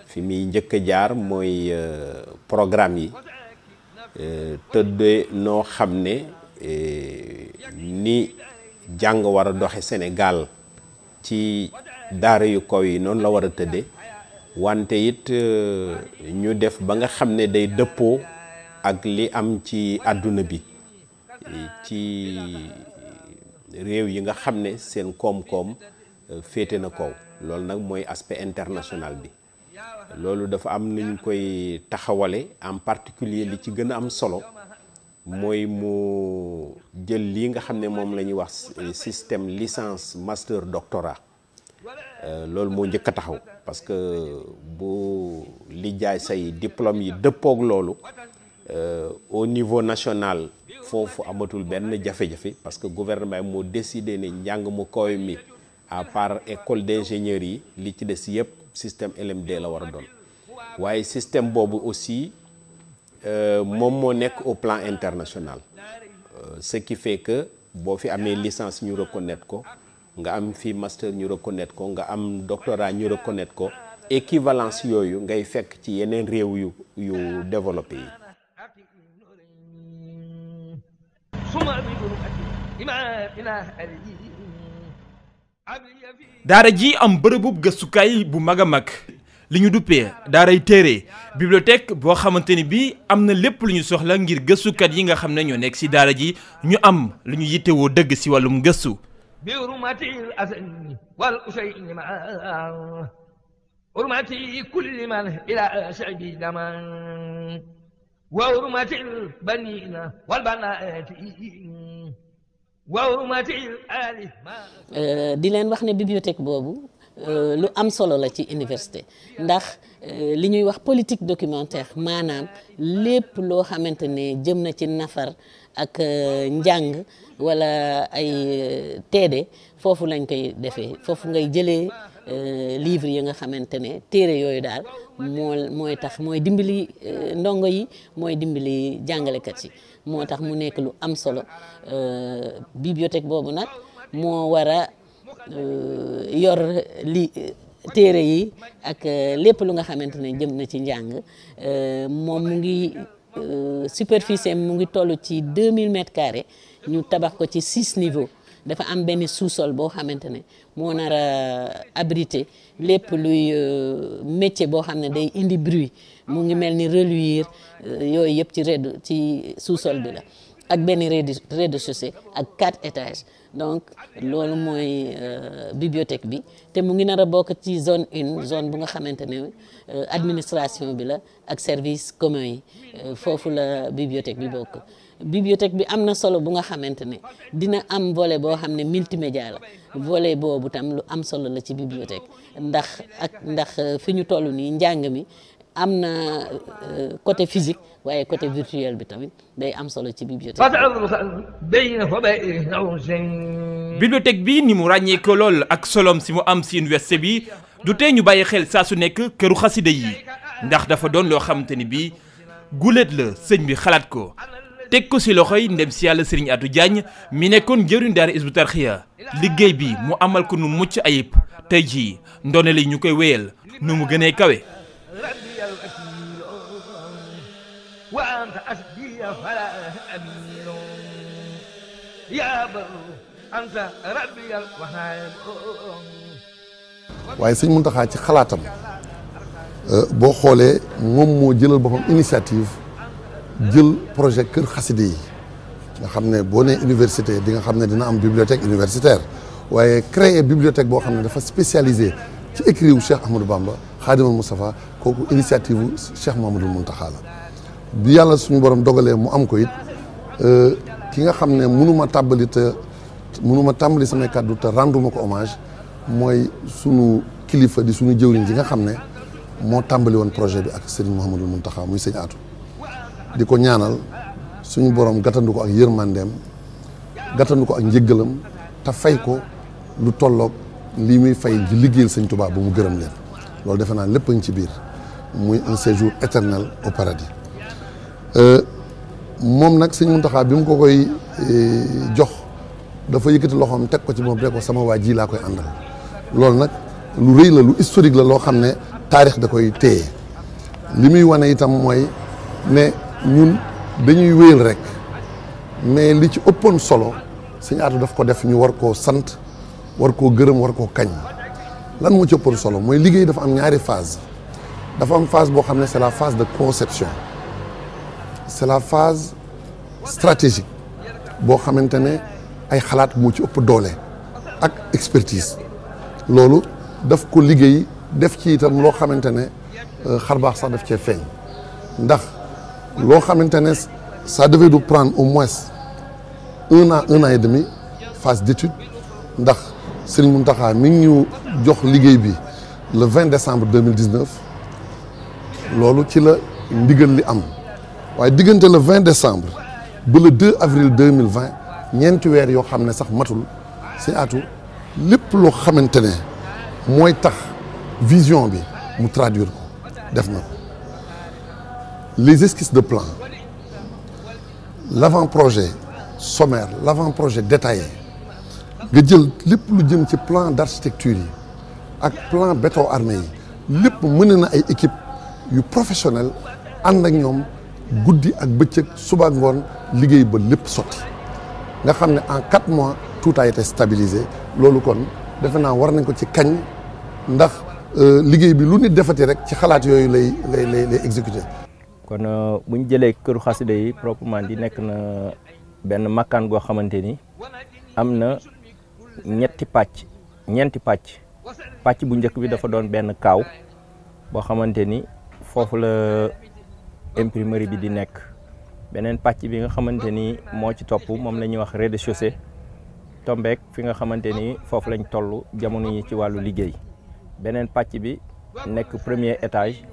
Speaker 5: fi muy njëkk a jaar mooy programme yi tëddee noo xam ne ni jàng war a doxe Sénégal ci daara yu kaw yi noonu la war a tëddee wante it ñu def ba nga xam ne day dëppoo ak li am ci àdduna bi ci réew yi nga xam ne seen koom-koom féete na kaw loolu nag mooy aspect international bi loolu dafa am nu ñu koy taxawale en particulier li ci gën a am solo mooy mu jël lii nga xam ne moom la ñuy wax système licence master doctorat loolu moo njëkk a taxaw parce que bu li jaay say diplôme yi dëppoog loolu au niveau national foofu amatul benn jafe-jafe parce que gouvernement moo décidé ne njàng mu kaw mi à part école d'ingénieur yi li ci des yëpp système LMD la war a doon waaye système boobu aussi moom moo nekk au plan international ce qui fait que boo fi amee licence ñu reconnaître ko nga am fi master ñu reconnaître ko nga am doctorat ñu reconnaître ko équivalence yooyu ngay fekk ci yeneen réew yu développé yi.
Speaker 2: daara ji am bërëbub gëstukaay bu mag a mag li ñu duppee daaray téere bibliothèque boo xamante ni bii am na lépp lu ñu soxla ngir gëstukat yi nga xam ne ñoo nekk ci daara ji ñu am lu ñu yittewoo dëgg ci wàllum gëstu.
Speaker 18: di leen wax ne bibliothèque boobu lu am solo la ci université ndax li ñuy wax politique documentaire maanaam lépp loo xamante ne jëm na ci nafar ak njàng wala ay teede foofu lañ koy defee foofu ngay jëlee livre yi nga xamante ne téere yooyu daal mooy tax mooy dimbali ndongo yi mooy dimbali jàngalekat yi moo tax mu nekk lu am solo bibliothèque boobu nag moo war a yor téere yi ak lépp lu nga xamante ne jëm na ci njàng moom mu ngi superficie mu ngi toll ci 2000 mètres carrés ñu tabax ko ci 6 niveaux dafa am benn sous-sol boo xamante ne moo nar a abriter lépp luy métier boo xam ne day indi bruit mu ngi mel ni reluire yooyu yëpp ci sous-sol bi la ak benn rez-de-chaussée ak 4 étages donc loolu mooy bibliothèque bi te mu ngi nar a bokk ci zone 1 zone bu nga xamante ne administration bi la ak service commun yi foofu la bibliothèque bi bokk. bibliothèque bi am na solo bu nga xamante ne dina am volet boo xam ne multimédia la volet boobu tam lu am solo la ci bibliothèque ndax fi ñu toll nii njàng mi am na côté physique waaye côté virtuel bi tamit day am solo ci bibliothèque.
Speaker 2: bibliothèque bi ni mu ràññee ko lool ak solom si mu am si université bi du tee ñu bàyyi xel saa su nekk këru xasida yi ndax dafa doon loo xamante ni bii guléet la sëñ bi xalaat ko. teg ko si loxoy ndem si yàlla Serigne Atou Diagne mi nekkoon jëriñ daara Hizbut Tarqiyyah liggéey bi mu amal ko nu mucc ayib tey jii ndoone li ñu koy wéyal nu mu gënee kawe.
Speaker 20: waaye sëñ Mountakha ci xalaatam boo xoolee moom moo jëlal boppam initiative. jël projet kër xaside yi nga xam ne boo nee université di nga xam ne dina am bibliothèque universitaire waaye créer bibliothèque boo xam ne dafa spécialisé ci écrit wu Cheikh Ahmadou Bamba Khadimul Moustapha kooku initiative wu Cheikh Mouhamadoul Mountakha la bi yàlla suñu borom dogalee mu am ko it ki nga xam ne mënuma tàmbali samay kàddu te renduma ko hommage mooy sunu kilifa di suñu jëwriñ ji nga xam ne moo tàmbali woon projet bi ak Serigne Mouhamadoul Mountakha muy sëñ Atou di ko ñaanal suñu borom gàttandu ko ak yërmandeem gàttandu ko ak njëggalam te fay ko lu tolloog lii muy fay ji liggéeyal sëñ Tuubaa ba mu gërëm leen loolu defe naa lépp a ngi ci biir muy un séjour éternel au paradis moom nag sëñ Mountakha bi mu ko koy jox dafa yëkkati loxoom teg ko ci moom rek ko sama waa ji laa koy àndal loolu nag lu rëy la lu historique la loo xam ne taarix da koy téye li muy wane itam mooy ne ñun dañuy wéyal rek mais li ci ëppoon solo sëñ Atou daf ko def ñu war koo sant war koo gërëm war koo kañ lan moo ci ëppoon solo mooy liggéey dafa am ñaari phase dafa am phase boo xam ne c'est la phase de conception c'est la phase stratégique boo xamante ne ay xalaat moo ci ëpp doole ak expertise loolu daf ko liggéey def ci itam loo xamante ne xarbaax sax daf cee feeñ ndax loo xamante ne ça devait nous prendre au moins un an et demi phase d'étude ndax Serigne Mountakha mi ngi ñu jox liggéey bi le 20 décembre 2019 loolu ci la ndigal li am waaye diggante le 20 décembre ba le 2 avril 2020 ñeenti weer yoo xam ne sax matul sëñ Atou lépp loo xamante ne mooy tax vision bi mu traduire ko def na ko les esquisses de plan l'avant-projet sommaire l'avant-projet détaillé nga jël lépp lu jëm ci plan d'architecture yi ak plan béton armé yi lépp mën na ay équipe yu professionnel ànd ak ñoom guddi ak bëccëg suba ak ngoon liggéey ba lépp sotti nga xam ne en 4 mois tout a été stabilisé loolu kon defe naa war nañ ko ci kañ ndax liggéey bi lu nit defati rek ci xalaat yooyu lay exécuté.
Speaker 21: kon bu ñu jëlee këru xasida yi proprement di nekk na benn makkaan goo xamante ni am na ñeenti pàcc bu njëkk bi dafa doon benn kaaw boo xamante ni foofu la imprimerie bi di nekk beneen pàcc bi nga xamante ni moo ci topp moom la ñuy wax rez-de-chaussée tombeek fi nga xamante ni foofu lañ toll jamono yi ci wàllu liggéey beneen pàcc bi nekk premier étage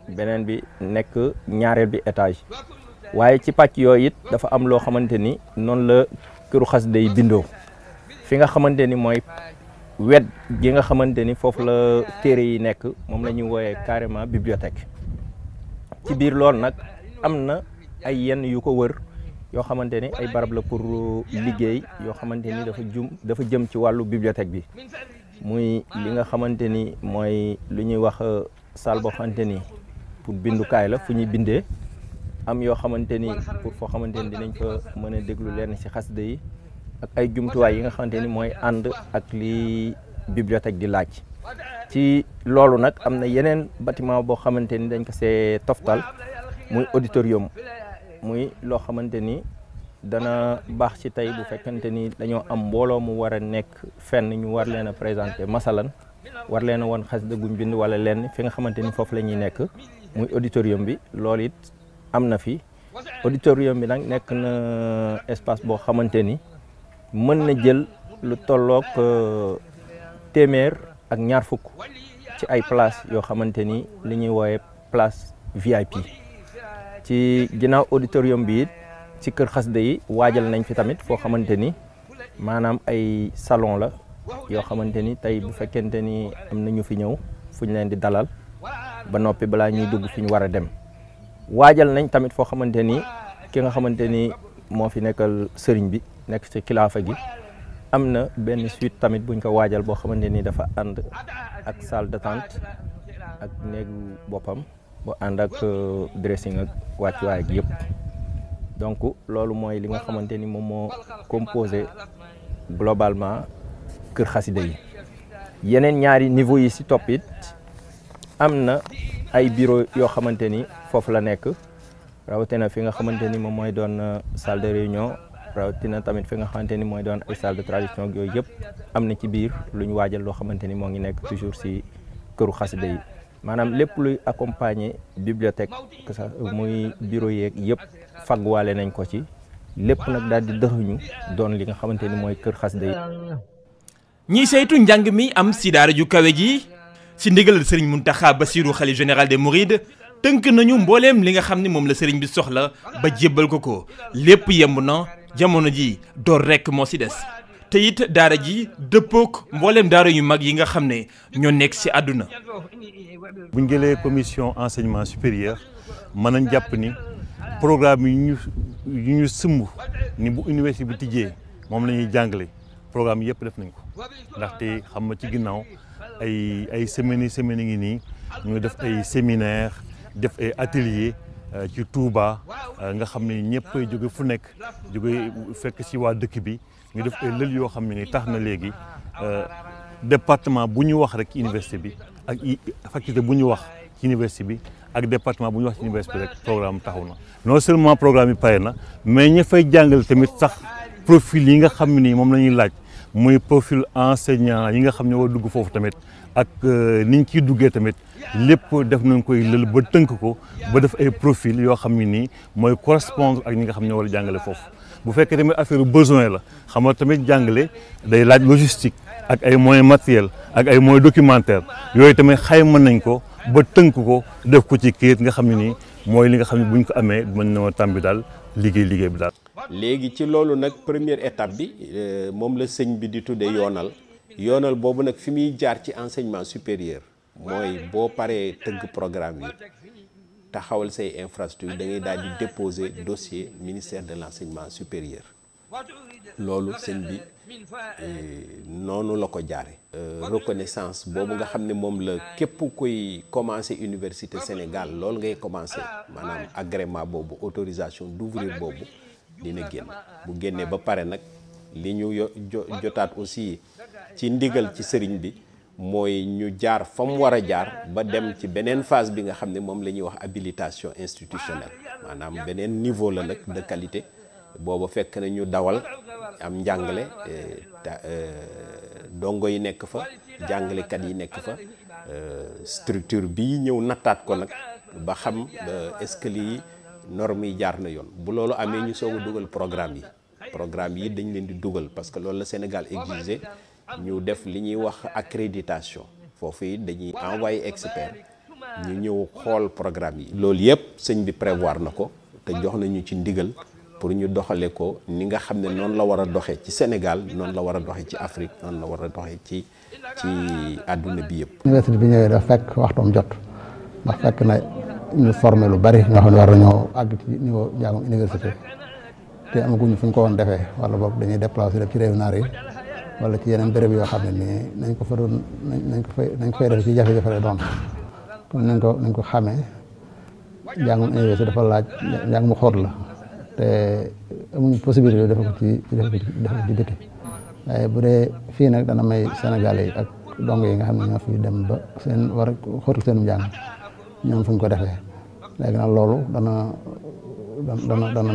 Speaker 21: beneen bi nekk ñaareel bi étage waaye ci pàcc yooyu it dafa am loo xamante ni noonu la këru xasida yi bindoo fi nga xamante ni mooy wet gi nga xamante ni foofu la téere yi nekk moom la ñuy wooyee carrément bibliothèque ci biir loolu nag am na ay yenn yu ko wër yoo xamante ni ay barab la pour liggéey yoo xamante ni dafa jëm ci wàllu bibliothèque bi muy li nga xamante ni mooy lu ñuy wax salle boo xamante ni pour bindukaay la fu ñuy bindee am yoo xamante ni pour foo xamante ni dinañ fa mën a déglu lenn ci xasida yi ak ay jumtuwaay yi nga xamante ni mooy ànd ak li bibliothèque di laaj. ci loolu nag am na yeneen bâtiment boo xamante ni dañ ko see toftal muy auditorium muy loo xamante ni dana baax ci tey bu fekkante ni dañoo am mbooloo mu war a nekk fenn ñu war leen a présenter masalan war leen a woon xasida guñ bind wala lenn fi nga xamante ni foofu la ñuy nekk muy auditorium bi loolu it am na fi. auditorium bi nag nekk na espace boo xamante ni mën na jël lu tolloog téeméer ak ñaar fukk ci ay place yoo xamante ni li ñuy woowe place VIP. ci ginnaaw auditorium bi it ci kër xasida yi waajal nañ fi tamit foo xamante ni maanaam ay salon la yoo xamante ni tey bu fekkente ni am na ñu fi ñëw fu ñu leen di dalal ba noppi balaa ñuy dugg fi ñu war a dem. waajal nañ tamit foo xamante ni ki nga xamante ni moo fi nekkal sëriñ bi nekk ci kilaafa gi am na benn suite tamit buñ ko waajal boo xamante ni dafa ànd ak salle d'attente ak néegu boppam bu ànd ak dressing ak wàccuwaay gi yëpp. donc loolu mooy li nga xamante ni moom moo composé globalement kër xasida yi. yeneen ñaari niveau yi ci topp it am na ay bureau yoo xamante ni foofu la nekk rawatina fi nga xamante ni moom mooy doon salle de réunion rawatina tamit fi nga xamante ni mooy doon ay salle de tradition ak yooyu yëpp am na ci biir lu ñu waajal loo xamante ni moo ngi nekk toujours ci këru xasida yi. maanaam lépp luy accompagner bibliothèque que ça muy bureau yeeg yëpp fagwaale nañ ko ci lépp nag daal di dëxuñu doon li nga xamante ni mooy kër xasida yi.
Speaker 2: ñiy saytu njàng mi am si daara ju kawe ji si ndigalal Serigne Mountakha Bassirou xalif général des Mourides tënk nañu mbooleem li nga xam ni moom la Serigne bi soxla ba jébbal ko lépp yemb na jamono ji door rekk moo si des. te it daara ji dëppook mbooleem daara yu mag yi nga xam ne ñoo nekk ci àdduna.
Speaker 6: bu ñu jëlee commission enseignement supérieur mën nañ jàpp ni programme yu ñu sëmb ni bu université bi tijjee moom la ñuy jàngale programme yëpp def nañ ko ndaxte xam nga ci ginnaaw ay semaines ngi nii ñu def ay séminaire def ay atelier ci Touba nga xam ne ñëpp ay jóge fu nekk jóge fekk ci waa dëkk bi. ñu def ay lël yoo xam ne ni tax na léegi département bu ñu wax rek ci université bi ak faculté bu ñu wax ci université bi ak département bu ñu wax ci université bi rek programme taxaw na. non seulement programme yi pare na mais ña fay jàngal tamit sax profil yi nga xam ne nii moom la ñuy laaj muy profil enseignant yi nga xam ne war dugg foofu tamit ak niñ ciy duggee tamit lépp def nañ koy lël ba tënk ko ba def ay profil yoo xam ne nii mooy correspondre ak ñi nga xam ne war a jàngale foofu. bu fekkee tamit affaire besoin la xam nga tamit jàngale day laaj logistique ak ay moyens matériels ak ay moyens documentaires yooyu tamit xayma nañ ko ba tënk ko def ko ci kayit nga xam ne nii mooy li nga xam ne buñ ko amee mën na tàmbi daal liggéey bi daal.
Speaker 5: léegi ci loolu nag première étape bi moom la sëñ bi di tuddee yoonal boobu nag fi muy jaar ci enseignement supérieur mooy boo paree tëgg programme yi. taxawal say infrastructure da ngay daal di déposer dossier ministère de l'enseignement supérieur loolu sëñ bi noonu la ko jaare reconnaissance boobu nga xam ne moom la képp kuy commencer université Sénégal loolu ngay commencer maanaam agrément boobu autorisation d'ouvrir boobu dina génn bu génnee ba pare nag li ñu jotaat aussi ci ndigal ci sëriñ bi mooy ñu jaar fa mu war a jaar ba dem ci beneen phase bi nga xam ne moom la ñuy wax habilitation institutionnelle maanaam beneen niveau la nag de qualité booba fekk na ñu dawal am njàngale dongo yi nekk fa jàngalekat yi nekk fa structure bi ñëw nattaat ko nag ba xam est-ce que lii normes yi jaar na yoon bu loolu amee ñu soog a dugal programme yi dañ leen di dugal parce que loolu la Sénégal exigé ñu def li ñuy wax accréditation foofu it dañuy envoyé expert ñu ñëw xool programme yi. loolu yëpp sëñ bi prévoir na ko te jox nañu ci ndigal pour ñu doxale ko ni nga xam ne noonu la war a doxee ci Sénégal noonu la war a doxee ci Afrique noonu la war a doxee ci àdduna bi yëpp.
Speaker 11: université bi ñëwee dafa fekk waxtoom jot ndax fekk na ñu formé lu bari ñoo xam ne war nañoo àgg ci niveau njàngum université te amaguñu fu ñu ko woon defee wala boog dañuy déplacé def ci réew naar yi wala ci yeneen béréb yoo xam ne nii nañ ko fay def ci jafe-jafe la doon comme nañ ko xamee njàngum université dafa laaj njàng mu xóot la te amuñ possibilité def ko ci biti waaye bu dee fii nag dana may Sénégalais yi ak dong yi nga xam ne ñoo fi dem ba seen war a xóotal seen njàng ñoom fu ñu ko defee léegi nag loolu dana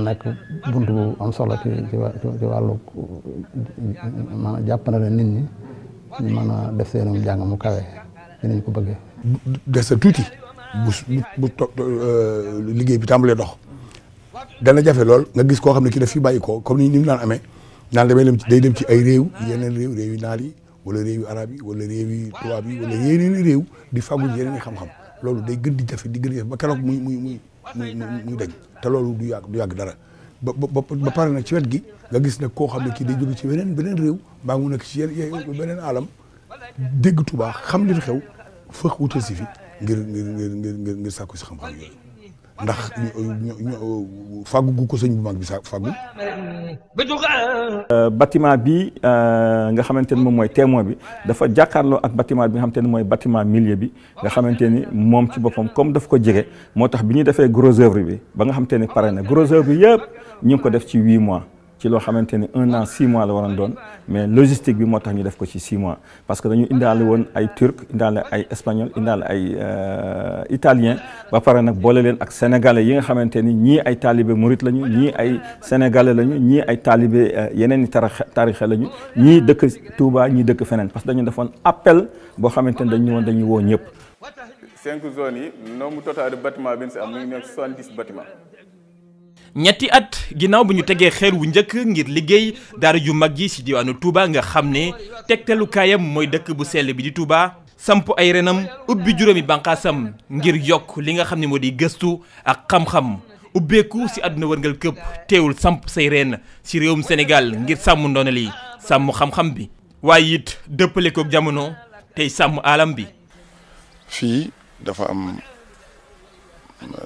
Speaker 11: nekk bunt bu am solo ci wàllu maanaam jàppandale nit ñi ñu mën a def seenum njàng mu kawe dinañ ko bëggee.
Speaker 8: des sa tuuti bu liggéey bi tàmbalee dox dana jafe lool nga gis koo xam ne kii daf fi bàyyi ko comme ni mu naan amee naan day dem ci ay réew yeneen réew yi naal yi wala réew yu arab yi wala réew yi tubaab yi wala yeneen i réew di fàggu yeneen i xam-xam loolu day gën di jafe ba keroog muy dañ te loolu du yàgg dara ba pare nag ci wet gi nga gis nag koo xam ne kii day jóge ci beneen réew mbaa mu nekk ci beneen alam dégg Tuubaa xam li fi xew fëx wutal si fi ngir sàkku si xam-xam yooyu ndax fàggu gu ko sëñ bu mag bi sa fàggu
Speaker 22: bâtiment bi nga xamante ni moom mooy témoin bi dafa jàkkaarloo ak bâtiment bi nga xamante ni mooy bâtiment milieu bi nga xamante ni moom ci boppam comme daf ko jege moo tax bi ñu defee gros œuvre bi ba nga xamante ni pare na gros œuvre bi yëpp ñu ngi ko def ci 8 mois ci loo xamante ni 1 an 6 mois la waroon doon mais logistique bi moo tax ñu def ko ci 6 mois parce que dañu indaale woon ay turc indaale ay espagnol indaale ay italien ba pare nag boole leen ak sénégalais yi nga xamante ni ñii ay taalibe murit lañu ñii ay sénégalais lañu ñii ay taalibe yeneen i tarixe lañu ñii dëkk Touba ñii dëkk feneen parce que dañu defoon appel boo xamante ni dañu woon dañuy woo ñëpp.
Speaker 23: 5 zones yi nombre total de bâtiment bi si am mu ngi nekk 70 bâtiment.
Speaker 2: ñetti at ginnaaw bu ñu tegee xeer wu njëkk ngir liggéey daara ju mag yi ci diwaanu Touba nga xam ne tegtalu kaayam mooy dëkk bu sell bi di Touba samp ay renam ubbi juróomi bànqaasam ngir yokk li nga xam ne moo di gëstu ak xam-xam ubbeeku ci àdduna wërngal këpp teewul samp say reen ci réewum Sénégal ngir sàmm ndono li sàmm xam-xam bi waaye it dëppale kook jamono tey sàmm alam bi.
Speaker 24: fii dafa am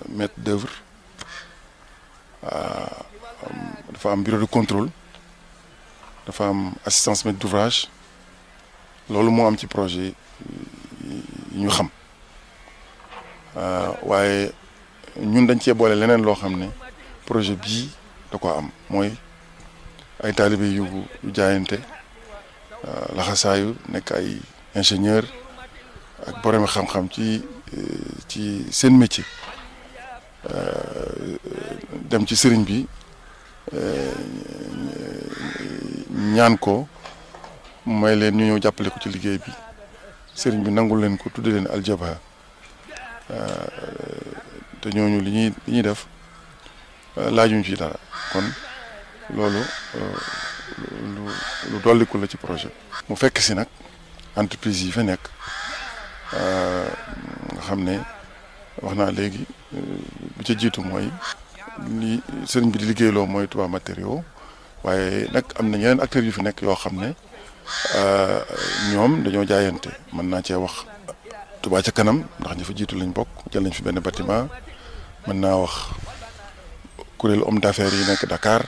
Speaker 24: maître d'œuvre dafa am bureau de contrôle dafa am assistance maître d'ouvrage loolu moo am ci projet yi ñu xam waaye ñun dañ cee boole leneen loo xam ne projet bii da ko am mooy ay taalibe yu jaayante laxasaayu nekk ay ingénieur ak borom xam-xam ci seen métier dem ci sëriñ bi ñaan ko may leen ñu ñëw jàppale ko ci liggéey bi sëriñ bi nangul leen ko tudde leen aljaba te ñooñu li ñuy def laajuñ ci dara kon loolu lu dolliku la ci projet mu fekk si nag entreprise yi fa nekk nga xam ne wax naa léegi bu ca jiitu mooy li sëriñ bi di liggéeyloo mooy Touba matériaux waaye nag am na ñeneen acteurs yu fi nekk yoo xam ne ñoom dañoo jaayante mën naa cee wax Touba ca kanam ndax ñi fa jiitu lañ bokk jël nañ fi benn bâtiment mën naa wax kuréelu homme d'affaires yi nekk Dakar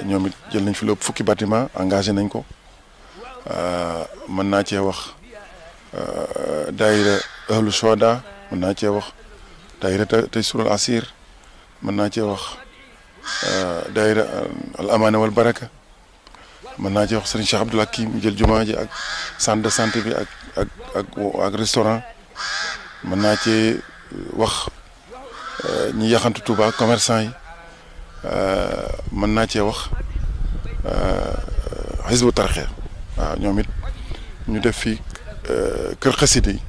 Speaker 24: ñoom it jël nañ fi lu ëpp fukki bâtiment engagé nañ ko mën naa cee wax daayira ahlu shoda mën naa cee wax daayira tey sural asir mën naa cee wax daayira al amana wal baraka mën naa cee wax Serigne Cheikh Abdoul Hakim mu jël jumaa ji ak centre de santé bi ak restaurant mën naa cee wax ñi yaxantu Touba commerçant yi mën naa cee wax Hizbu Tarqiyyah waaw ñoom it ñu def fi kër xasida yi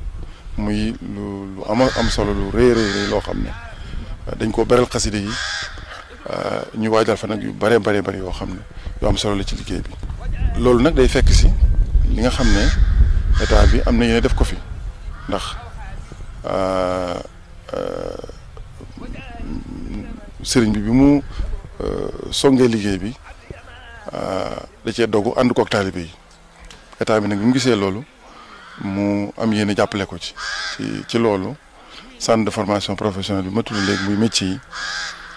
Speaker 24: muy lu am solo lu rëy loo xam ne dañ koo beral xasida yi ñu waajal fa nag yu bare yoo xam ne yu am solo la ci liggéey bi loolu nag day fekk si li nga xam ne état bi am na yéene def ko fi ndax sëriñ bi mu songee liggéey bi da cee dogu ànd kook taalibe yi état bi nag bi mu gisee loolu mu am yéene jàppale ko ci loolu centre de formation professionnelle bi ma tudd léegi muy métier yi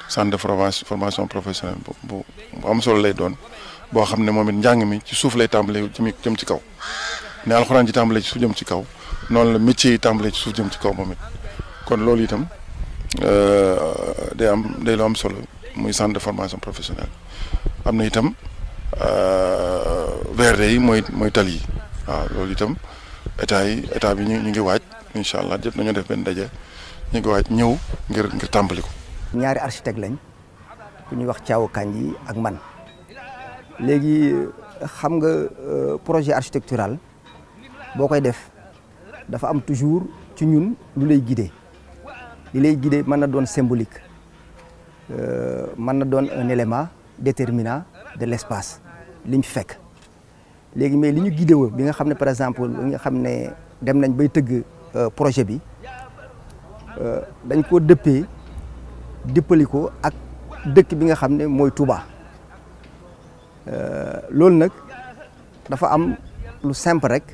Speaker 24: centre de formation professionnelle bu am solo lay doon boo xam ne moom it njàng mi ci suuf lay tàmbalee jëm ci kaw ne alxuraan ji tàmbalee ci suuf jëm ci kaw noonu la métier yi tàmbalee ci suuf jëm ci kaw moom it kon loolu itam day lu am solo muy centre de formation professionnelle am na itam VRD yi mooy tali yi waaw loolu itam état bi ñu ngi waaj incha allah jot nañoo def benn daje ñu ngi waaj ñëw ngir tàmbali ko.
Speaker 1: ñaari architecte lañ ku ñuy wax Thiaw Kandji ak man léegi xam nga projet architectural boo koy def dafa am toujours ci ñun lu lay guider li lay guider mën na doon symbolique mën na doon un élément déterminant de l'espace liñ fi fekk léegi mais li ñu guidé woo bi nga xam ne par exemple li nga xam ne dem nañ bay tëgg projet bi dañ ko dëppali ko ak dëkk bi nga xam ne mooy Touba loolu nag dafa am lu simple rek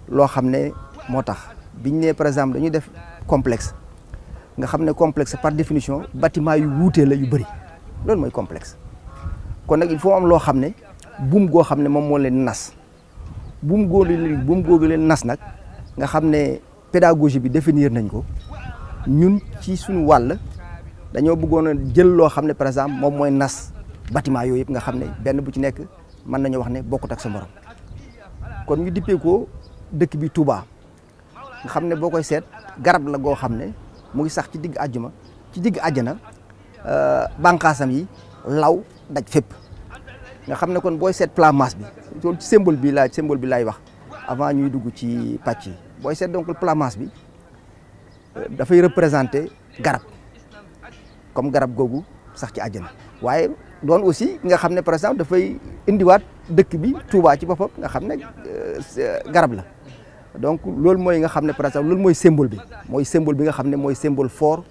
Speaker 1: loo xam ne moo tax biñ ne par exemple dañuy def complexe nga xam ne complexe par définition bâtiment yu wuutee la yu bëri loolu mooy complexe kon nag il faut am loo xam ne buum goo xam ne moom moo leen nas buum googu leen nas nag nga xam ne pédagogie bi définir nañ ko ñun ci suñu wàll dañoo bëggoon a jël loo xam ne par exemple moom mooy nas bâtiment yooyu yëpp nga xam ne benn bu ci nekk mën nañu wax ne bokkut ak sa morom kon ñu dippee ko dëkk bi Touba nga xam ne boo koy seet garab la goo xam ne mu ngi sax ci digg àjjana bànqaasam yi law daj fépp nga xam ne kon booy seet plan masse bi loolu symbole bi laay wax avant ñuy dugg ci pàcc yi booy seet donc plan masse bi dafay représenter garab comme garab googu sax ci àjjana waaye doon aussi nga xam ne par exemple dafay indiwaat dëkk bi Touba ci boppam nga xam ne garab la donc loolu mooy nga xam ne par exemple loolu mooy symbole bi nga xam ne mooy symbole fort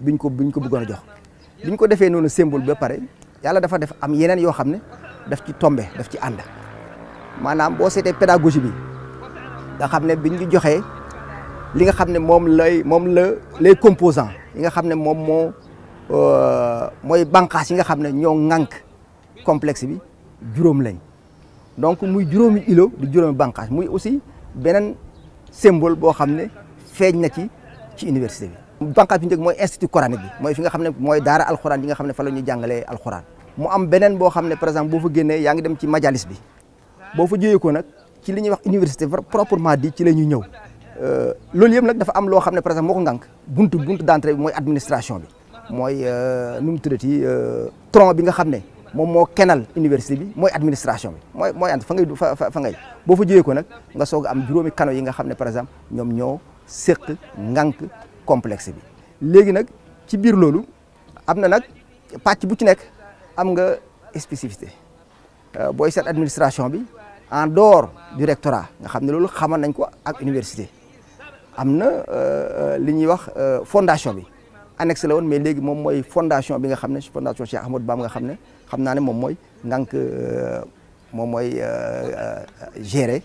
Speaker 1: biñ ko bëggoon a jox biñ ko defee noonu symbole bi ba pare yàlla dafa def am yeneen yoo xam ne daf ci tombé daf ci ànd maanaam boo seetee pédagogie bi nga xam ne biñ ñu joxee li nga xam ne moom la les composants yi nga xam ne moom mooy bànqaas yi nga xam ne ñoo ŋànk complexe bi juróom lañ donc muy juróomi îlot di juróomi bànqaas muy aussi beneen symbole boo xam ne feeñ na ci université bi. bànqaas bi njëkk mooy institut coranique bi mooy fi nga xam ne mooy daara alxuraan yi nga xam ne fa la ñuy jàngalee alxuraan mu am beneen boo xam ne par exemple boo fa génnee yaa ngi dem ci majalis bi boo fa jógee ko nag ci li ñuy wax université proprement dit ci la ñuy ñëw loolu yëpp nag dafa am loo xam ne par exemple moo ko ŋànk buntu d'entrée bi mooy administration bi. mooy nu mu tuddati tronc bi nga xam ne moom moo kenal université bi mooy administration bi mooy ant fa ngay boo fa jógee ko nag nga soog a am juróomi kano yi nga xam ne par exemple ñoom ñoo séq ngànk complexe bi. léegi nag ci biir loolu am na nag pàcc bu ci nekk am nga spécificité booy seet administration bi en dehors du rectorat nga xam ne loolu xamal nañ ko ak université am na li ñuy wax fondation bi. annexe la woon mais léegi moom mooy fondation bi nga xam ne fondation Cheikh Ahmadou Bamba nga xam ne xam naa ne moom mooy ngànk moom mooy gérer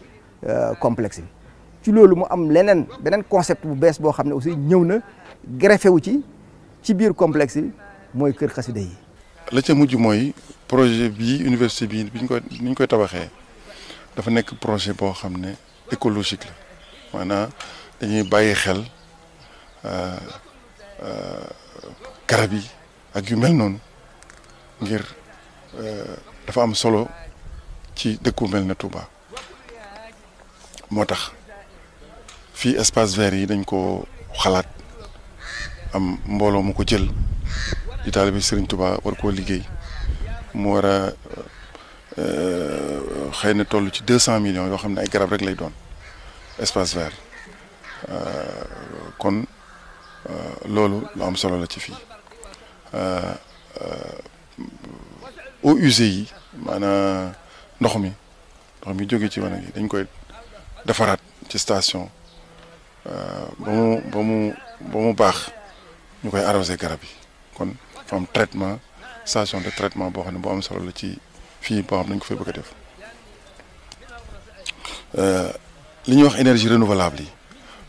Speaker 1: complexe bi ci loolu mu am beneen concept bu bees boo xam ne aussi ñëw na greffé wu ci biir complexe bi mooy kër xasida yi.
Speaker 24: la ca mujj mooy projet bi université bi ni ñu koy tabaxee dafa nekk projet boo xam ne écologique la maanaam dañuy bàyyi xel. garab yi ak yu mel noonu ngir dafa am solo ci dëkku mel na Touba moo tax fii espace vert yi dañ ko xalaat am mbooloo mu ko jël di taalibe Serigne Touba war koo liggéey mu war a xëy na toll ci 200 millions yoo xam ne ay garab rek lay doon espace vert kon loolu lu am solo la ci fii eaux usées yi maanaam ndox mi jóge ci wanag yi dañ koy defaraat ci station ba mu baax ñu koy arrosé garab yi kon fa am traitement station de traitement boo xam ne boo am solo la ci fii boo xam ne dañ ko fay bëgg a def li ñuy wax énergie renouvelable yi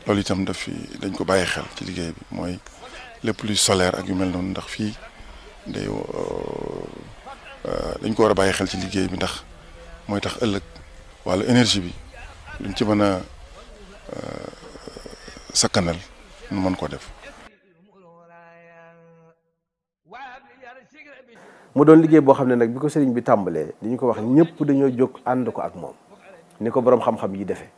Speaker 24: loolu itam dañ ko bàyyi xel ci liggéey bi mooy lépp luy solaire ak yu mel noonu ndax fii dañ ko war a bàyyi xel ci liggéey bi ndax mooy tax ëllëg wàllu énergie bi luñ ci mën a sakkanal nu mën koo def.
Speaker 3: mu doon liggéey boo xam ne nag bi ko sëriñ bi tàmbalee li ñu ko wax ñëpp dañoo jóg ànd ko ak moom ni ko boroom xam-xam yi defee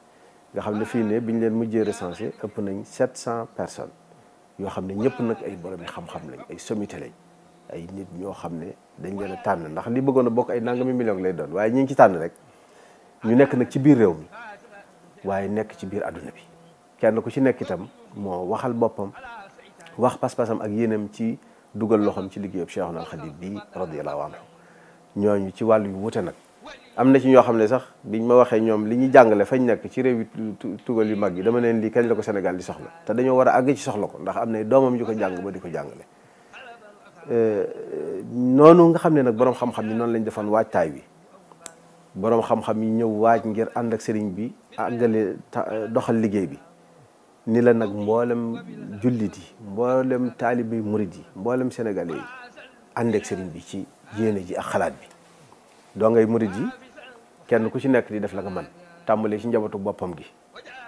Speaker 3: nga xam ne fii ne bi ñu leen mujjee recensé ëpp nañ 700 personnes yoo xam ne ñëpp nag ay borom yi xam-xam lañ ay sommité lañ ay nit ñoo xam ne dañ leen a tànn ndax li bëggoon a bokk ay nangami million lay doon waaye ñi ngi ci tànn rek ñu nekk nag ci biir réew mi waaye nekk ci biir adduna bi kenn ku ci nekk itam moo waxal boppam wax pas-pasam ak yéenam ci dugal loxoom ci liggéeyub Cheikhul Khadim bi radiyallahu anhu ñooñu ci wàllu yu wute nag am na ci ñoo xam ne sax biñ ma waxee ñoom li ñu jàngale fañ nekk ci réew yi tugal yu mag yi dama leen lii kañ la ko Sénégal di soxla te dañoo war a àgg ci soxla ko ndax am na doomam yu ko jàng ba di ko jàngale noonu nga xam ne nag boroom xam-xam yi noonu lañ defoon waajtaay wi boroom xam-xam yi ñëw waaj ngir ànd ak sëriñ bi àggale doxal liggéey bi ni la nag mboolem jullit yi mboolem taalibe murid yi mboolem sénégalais yi ànd ak sëriñ bi ci yéene ji ak xalaat bi doo ngay murid yi kenn ku ci nekk di def la nga man tàmbalee ci njabootu boppam gi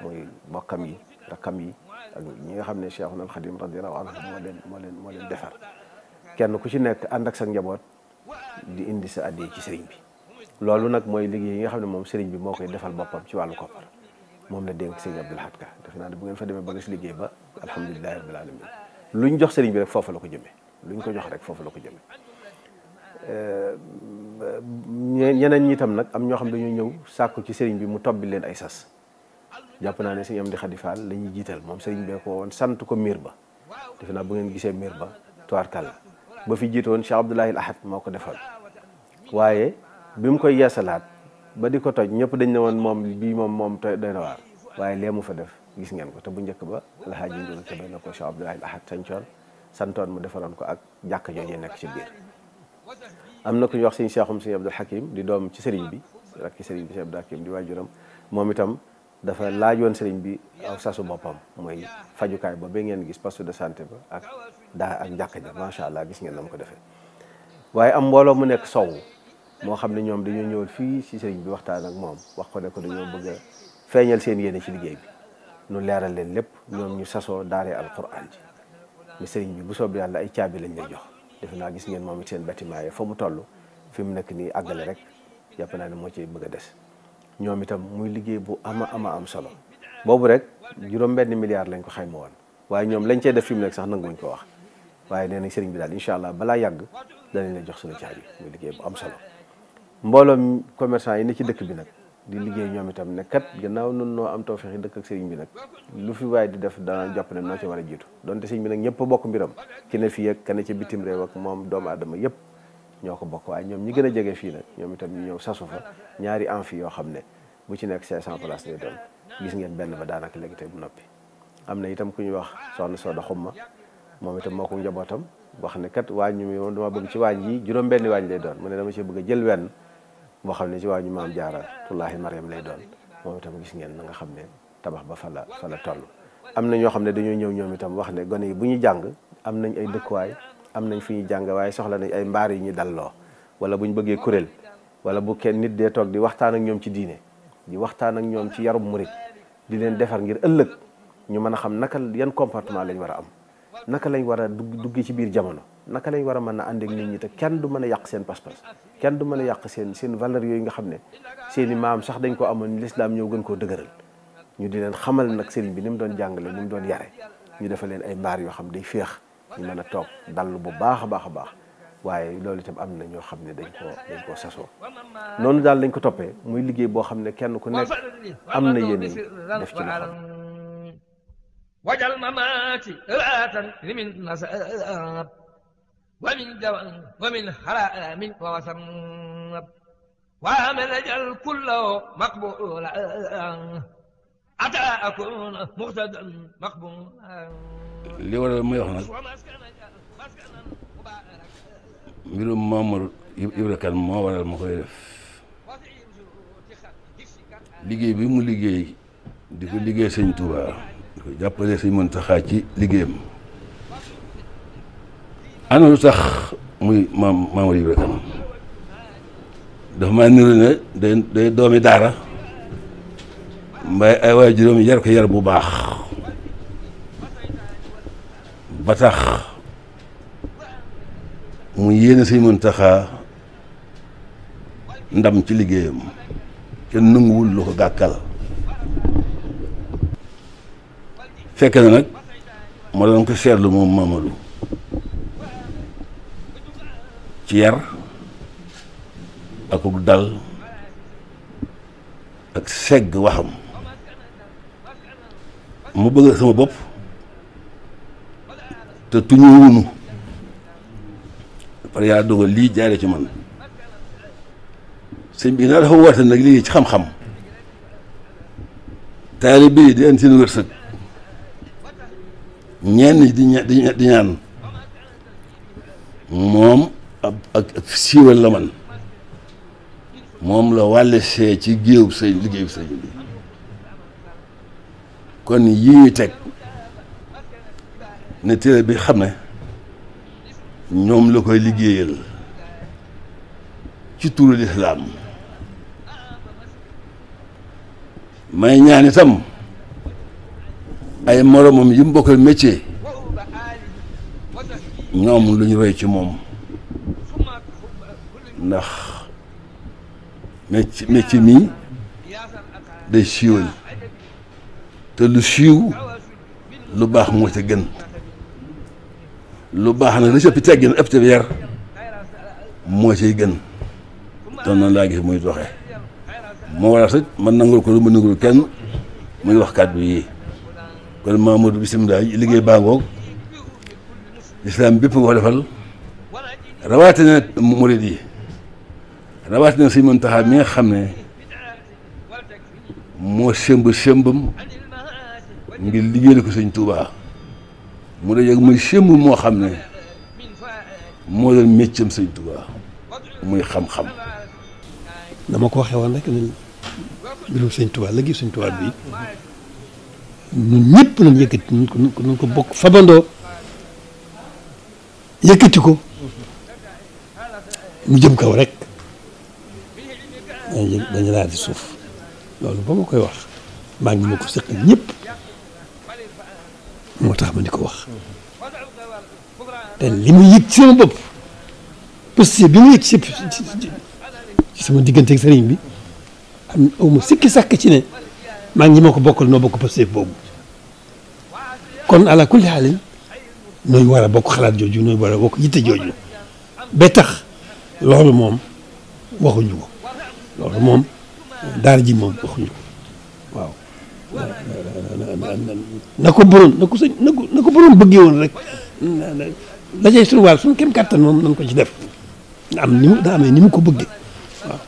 Speaker 3: mooy bokkam yi rakkam yi ak ñi nga xam ne Cheikhul Khadim radiyallahu anhu moo leen defar kenn ku ci nekk ànd ak sa njaboot di indi sa addiya ci sëriñ bi loolu nag mooy liggéey yi nga xam ne moom sëriñ bi moo koy defal boppam ci wàllu koppar moom la dénk sëriñ Abdul Ahad Ka def naa ne bu ngeen fa demee ba gis liggéey ba alhamdulilahi rabbil alamin luñ jox sëriñ bi rek foofu la ko jëmee luñ ko jox rek foofu la ko jëmee ñeneen ñi itam nag am ñoo xam dañoo ñëw sàkku ci sëriñ bi mu tobbi leen ay sas jàpp naa ne sëriñ Amdi Khady Fall la ñuy jiital moom sëriñ bee ko woon sant ko miir ba def naa bu ngeen gisee miir ba tubaarkàlla ba fi jiitoon Cheikh Abdoulahi Ahad moo ko defal waaye bi mu koy yeesalaat ba di ko toj ñëpp dañ ne woon moom bii moom doy na waar waaye lee mu fa def gis ngeen ko te bu njëkk ba alhaaji Njuga Kebe na ko Cheikh Abdoulahi Ahad sañcoon santoon mu defaroon ko ak jàkka jooju nekk ci biir am na ku ñu wax sëñ Cheikhum sëñ Abdul Hakim di doom ci sëriñ bi rakki sëriñ bi sëñ Abdul Hakim di waajuram moom itam dafa laajoon sëriñ bi aw sasu boppam mooy fajukaay ba ngeen gis poste de santé ba ak jàkka ja macha allah gis ngeen na mu ko defee waaye am mbooloo mu nekk sow moo xam ne ñoom dañoo ñëwal fii ci sëriñ bi waxtaan ak moom wax ko ne ko dañoo bëgg a feeñal seen yéene ci liggéey bi nu leeral leen lépp ñoom ñu sasoo daaree alquran ji ni sëriñ bi bu soob yàlla ay caabi lañ lay jox defe naa gis ngeen moom it seen bâtiment yi fa mu toll fi mu nekk nii àggale rek jàpp naa ne moo ciy bëgg a des ñoom itam muy liggéey bu ama am solo boobu rek juróom-benn milliard lañ ko xayma woon waaye ñoom lañ cey def fi mu nekk sax nanguñ ko wax waaye nee nañ sëriñ bi daal incha allah balaa yàgg danañ la jox suñu caabi muy liggéey bu am solo mbooloom commerçant yi ne ci dëkk bi nag di liggéey ñoom itam ne kat gannaaw nun noo am tawfeex yi dëkk ak sëriñ bi nag lu fi waaye di def dana jàpp ne noo ci war a jiitu donte sëriñ bi nag ñëpp bokk mbiram ki ne fii ak ka ne ca bitim réew ak moom doomu aadama yëpp ñoo ko bokk waaye ñoom ñi gën a jege fii nag ñoom itam ñu ñëw sasu fa ñaari amphi yoo xam ne bu ci nekk 500 places lay doon gis ngeen benn ba daanaka léegi tey bu noppi am na itam ku ñuy wax soxna Soda Xumma moom itam moo ko njabootam wax ne kat waañ mi moom dama bëgg ci waañ yi juróom-benni waañ lay doon mu ne dama ci bëgg a jël wenn boo xam ne ci waañu maam jaara tullaahi Mariam lay doon moom itam gis ngeen na nga xam ne tabax ba fa la toll am na ñoo xam ne dañoo ñëw ñoom itam wax ne gone yi bu ñu jàng am nañ ay dëkkuwaay am nañ fi ñuy jàng waaye soxla nañ ay mbaar yu ñu dalloo wala bu ñu bëggee kuréel wala bu kenn nit dee toog di waxtaan ak ñoom ci diine di waxtaan ak ñoom ci yarub murit di leen defar ngir ëllëg ñu mën a xam naka yan comportement lañ war a am naka lañ war a dugg ci biir jamono naka lañ war a mën a ànd ak nit ñi te kenn du mën a yàq seen pas-pas kenn du mën a yàq seen valeur yooyu nga xam ne seen i maam sax dañ ko amoon lislaam ñëw gën koo dëgëral ñu di leen xamal nag sëriñ bi ni mu doon jàngale ni mu doon yare ñu defal leen ay mbaar yoo xam day féex ñu mën a toog dallu bu baax a baax a baax waaye loolu itam am na ñoo xam ne dañ koo sasoo noonu daal lañ ko toppee muy liggéey boo xam ne kenn ku nekk am na yéene def ci loxo
Speaker 7: wajal mamaati raatan limin nasab wa min jawan wa min haramin wa wasam wa amal ajal kullahu maqbula ata akuna muqtadan maqbula
Speaker 4: li waral muy wax nag mbirum Mamadou Ibra Kane moo waral ma koy def liggéey bi mu liggéey di ko liggéey sëñ Touba di ko jàppale sëñ Mountakha ci liggéeyam ana lu tax muy Mamadou Ibra Kane dafa maa niru ne day doomi daara mbay ay waajuram yar ko yar bu baax ba tax mu yéene Sëñ Muntaxa ndam ci liggéeyam kenn nanguwul lu ko gàkkal fekk na nag ma doon ko seetlu moom Mamadou ci yar akuk dal ak segg waxam mu bëgg sama bopp te tuñu wunu pare yaa dogal lii jaare ci man sëñ bi naa dafa woote nag lii ci xam-xam taalibe yi di andi seen wërsëg ñenn di ñaan moom ak siiwal la man moom la wàlle see ci géew sëñ liggéeyu sëñ bi kon yii ñu teg ne téere bi xam ne ñoom la koy liggéeyal ci turu lislaam may ñaan itam ay moromam yi mu bokkal métier ñoom lu ñu roy ci moom ndax métier mii day siiwal te lu siiw lu baax moo ca gën lu baax nag la ci ëpp teggin ëpp te yar moo ciy gën te noonu laa gis muy doxee moo waral sax man nangul ko lu ma nangul kenn muy wax kàddu yi kon Mamadou bisimilah liggéey baa ngoog lislaam bépp nga ko defal rawatina murid yi rawatina Sëñ Muntaxa mi nga xam ne moo sëmbam ngir liggéeyal ko Sëñ Tuubaa mu dajeg muy sëmb moo xam ne moo doon méccam Sëñ Tuubaa muy xam-xam.
Speaker 9: dama ko waxee woon rek ne mbirum Sëñ Tuubaa liggéey Sëñ Tuubaa bi ñun ñëpp nañ yëkkati nañ ko bokk fabandoo yëkkati ko mu jëm kaw rek dañu laal di suuf loolu ba ma koy wax maa ngi ma ko seqal ñëpp moo tax ma di ko wax te li mu yëg ci sama bopp parce que bi mu yëg ci sama diggante ak sëriñ bi am aw ma sikki sàkk ci ne maa ngi ma ko bokkal noo bokk Pastef boobu kon ala kulli xaalin nooy war a bokk xalaat jooju nooy war a bokk yitte jooju ba tax loolu moom waxuñu ko loolu moom daara ji moom waxuñu ko waaw na ko borom bëggee woon rek la cay suñu wàll suñu kem kàttan moom nañ ko ci def am ni mu daa amee ni mu ko bëggee waaw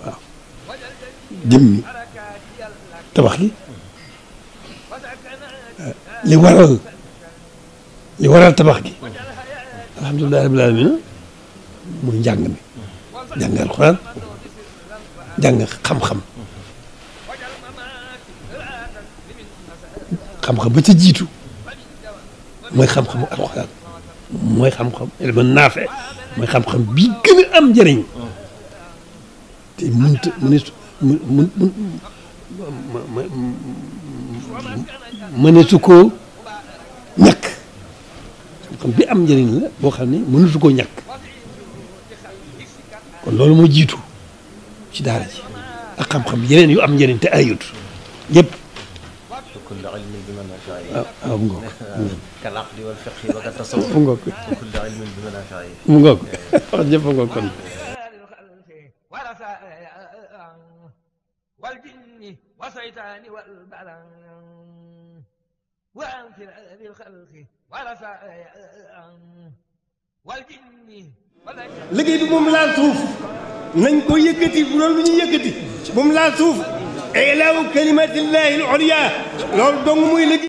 Speaker 9: waaw jëmmi tabax gi li waral tabax gi alhamdulilah rabbil alamin muy njàng mi jàng alxuraan jàng xam-xam xam-xam ba ca jiitu mooy xam-xamu alxuraan mooy xam-xam ilmu naafe mooy xam-xam bii gën a am njëriñ te mëneesu koo ñàkk xam-xam bi am njëriñ la boo xam ne mëneesu koo ñàkk kon loolu moo jiitu ci daara ji ak xam-xam yeneen yu am njëriñ te ayut yëpp. waaw mu ngoog. mu ngoog. mu ngoog wax jëpp mu ngoog kon.
Speaker 10: liggéey bi moom laal suuf nañ ko yëkkati bu doon lu ñuy yëkkati moom laal suuf ilaahu kalimatillahi al-ulya loolu dong muy liggéey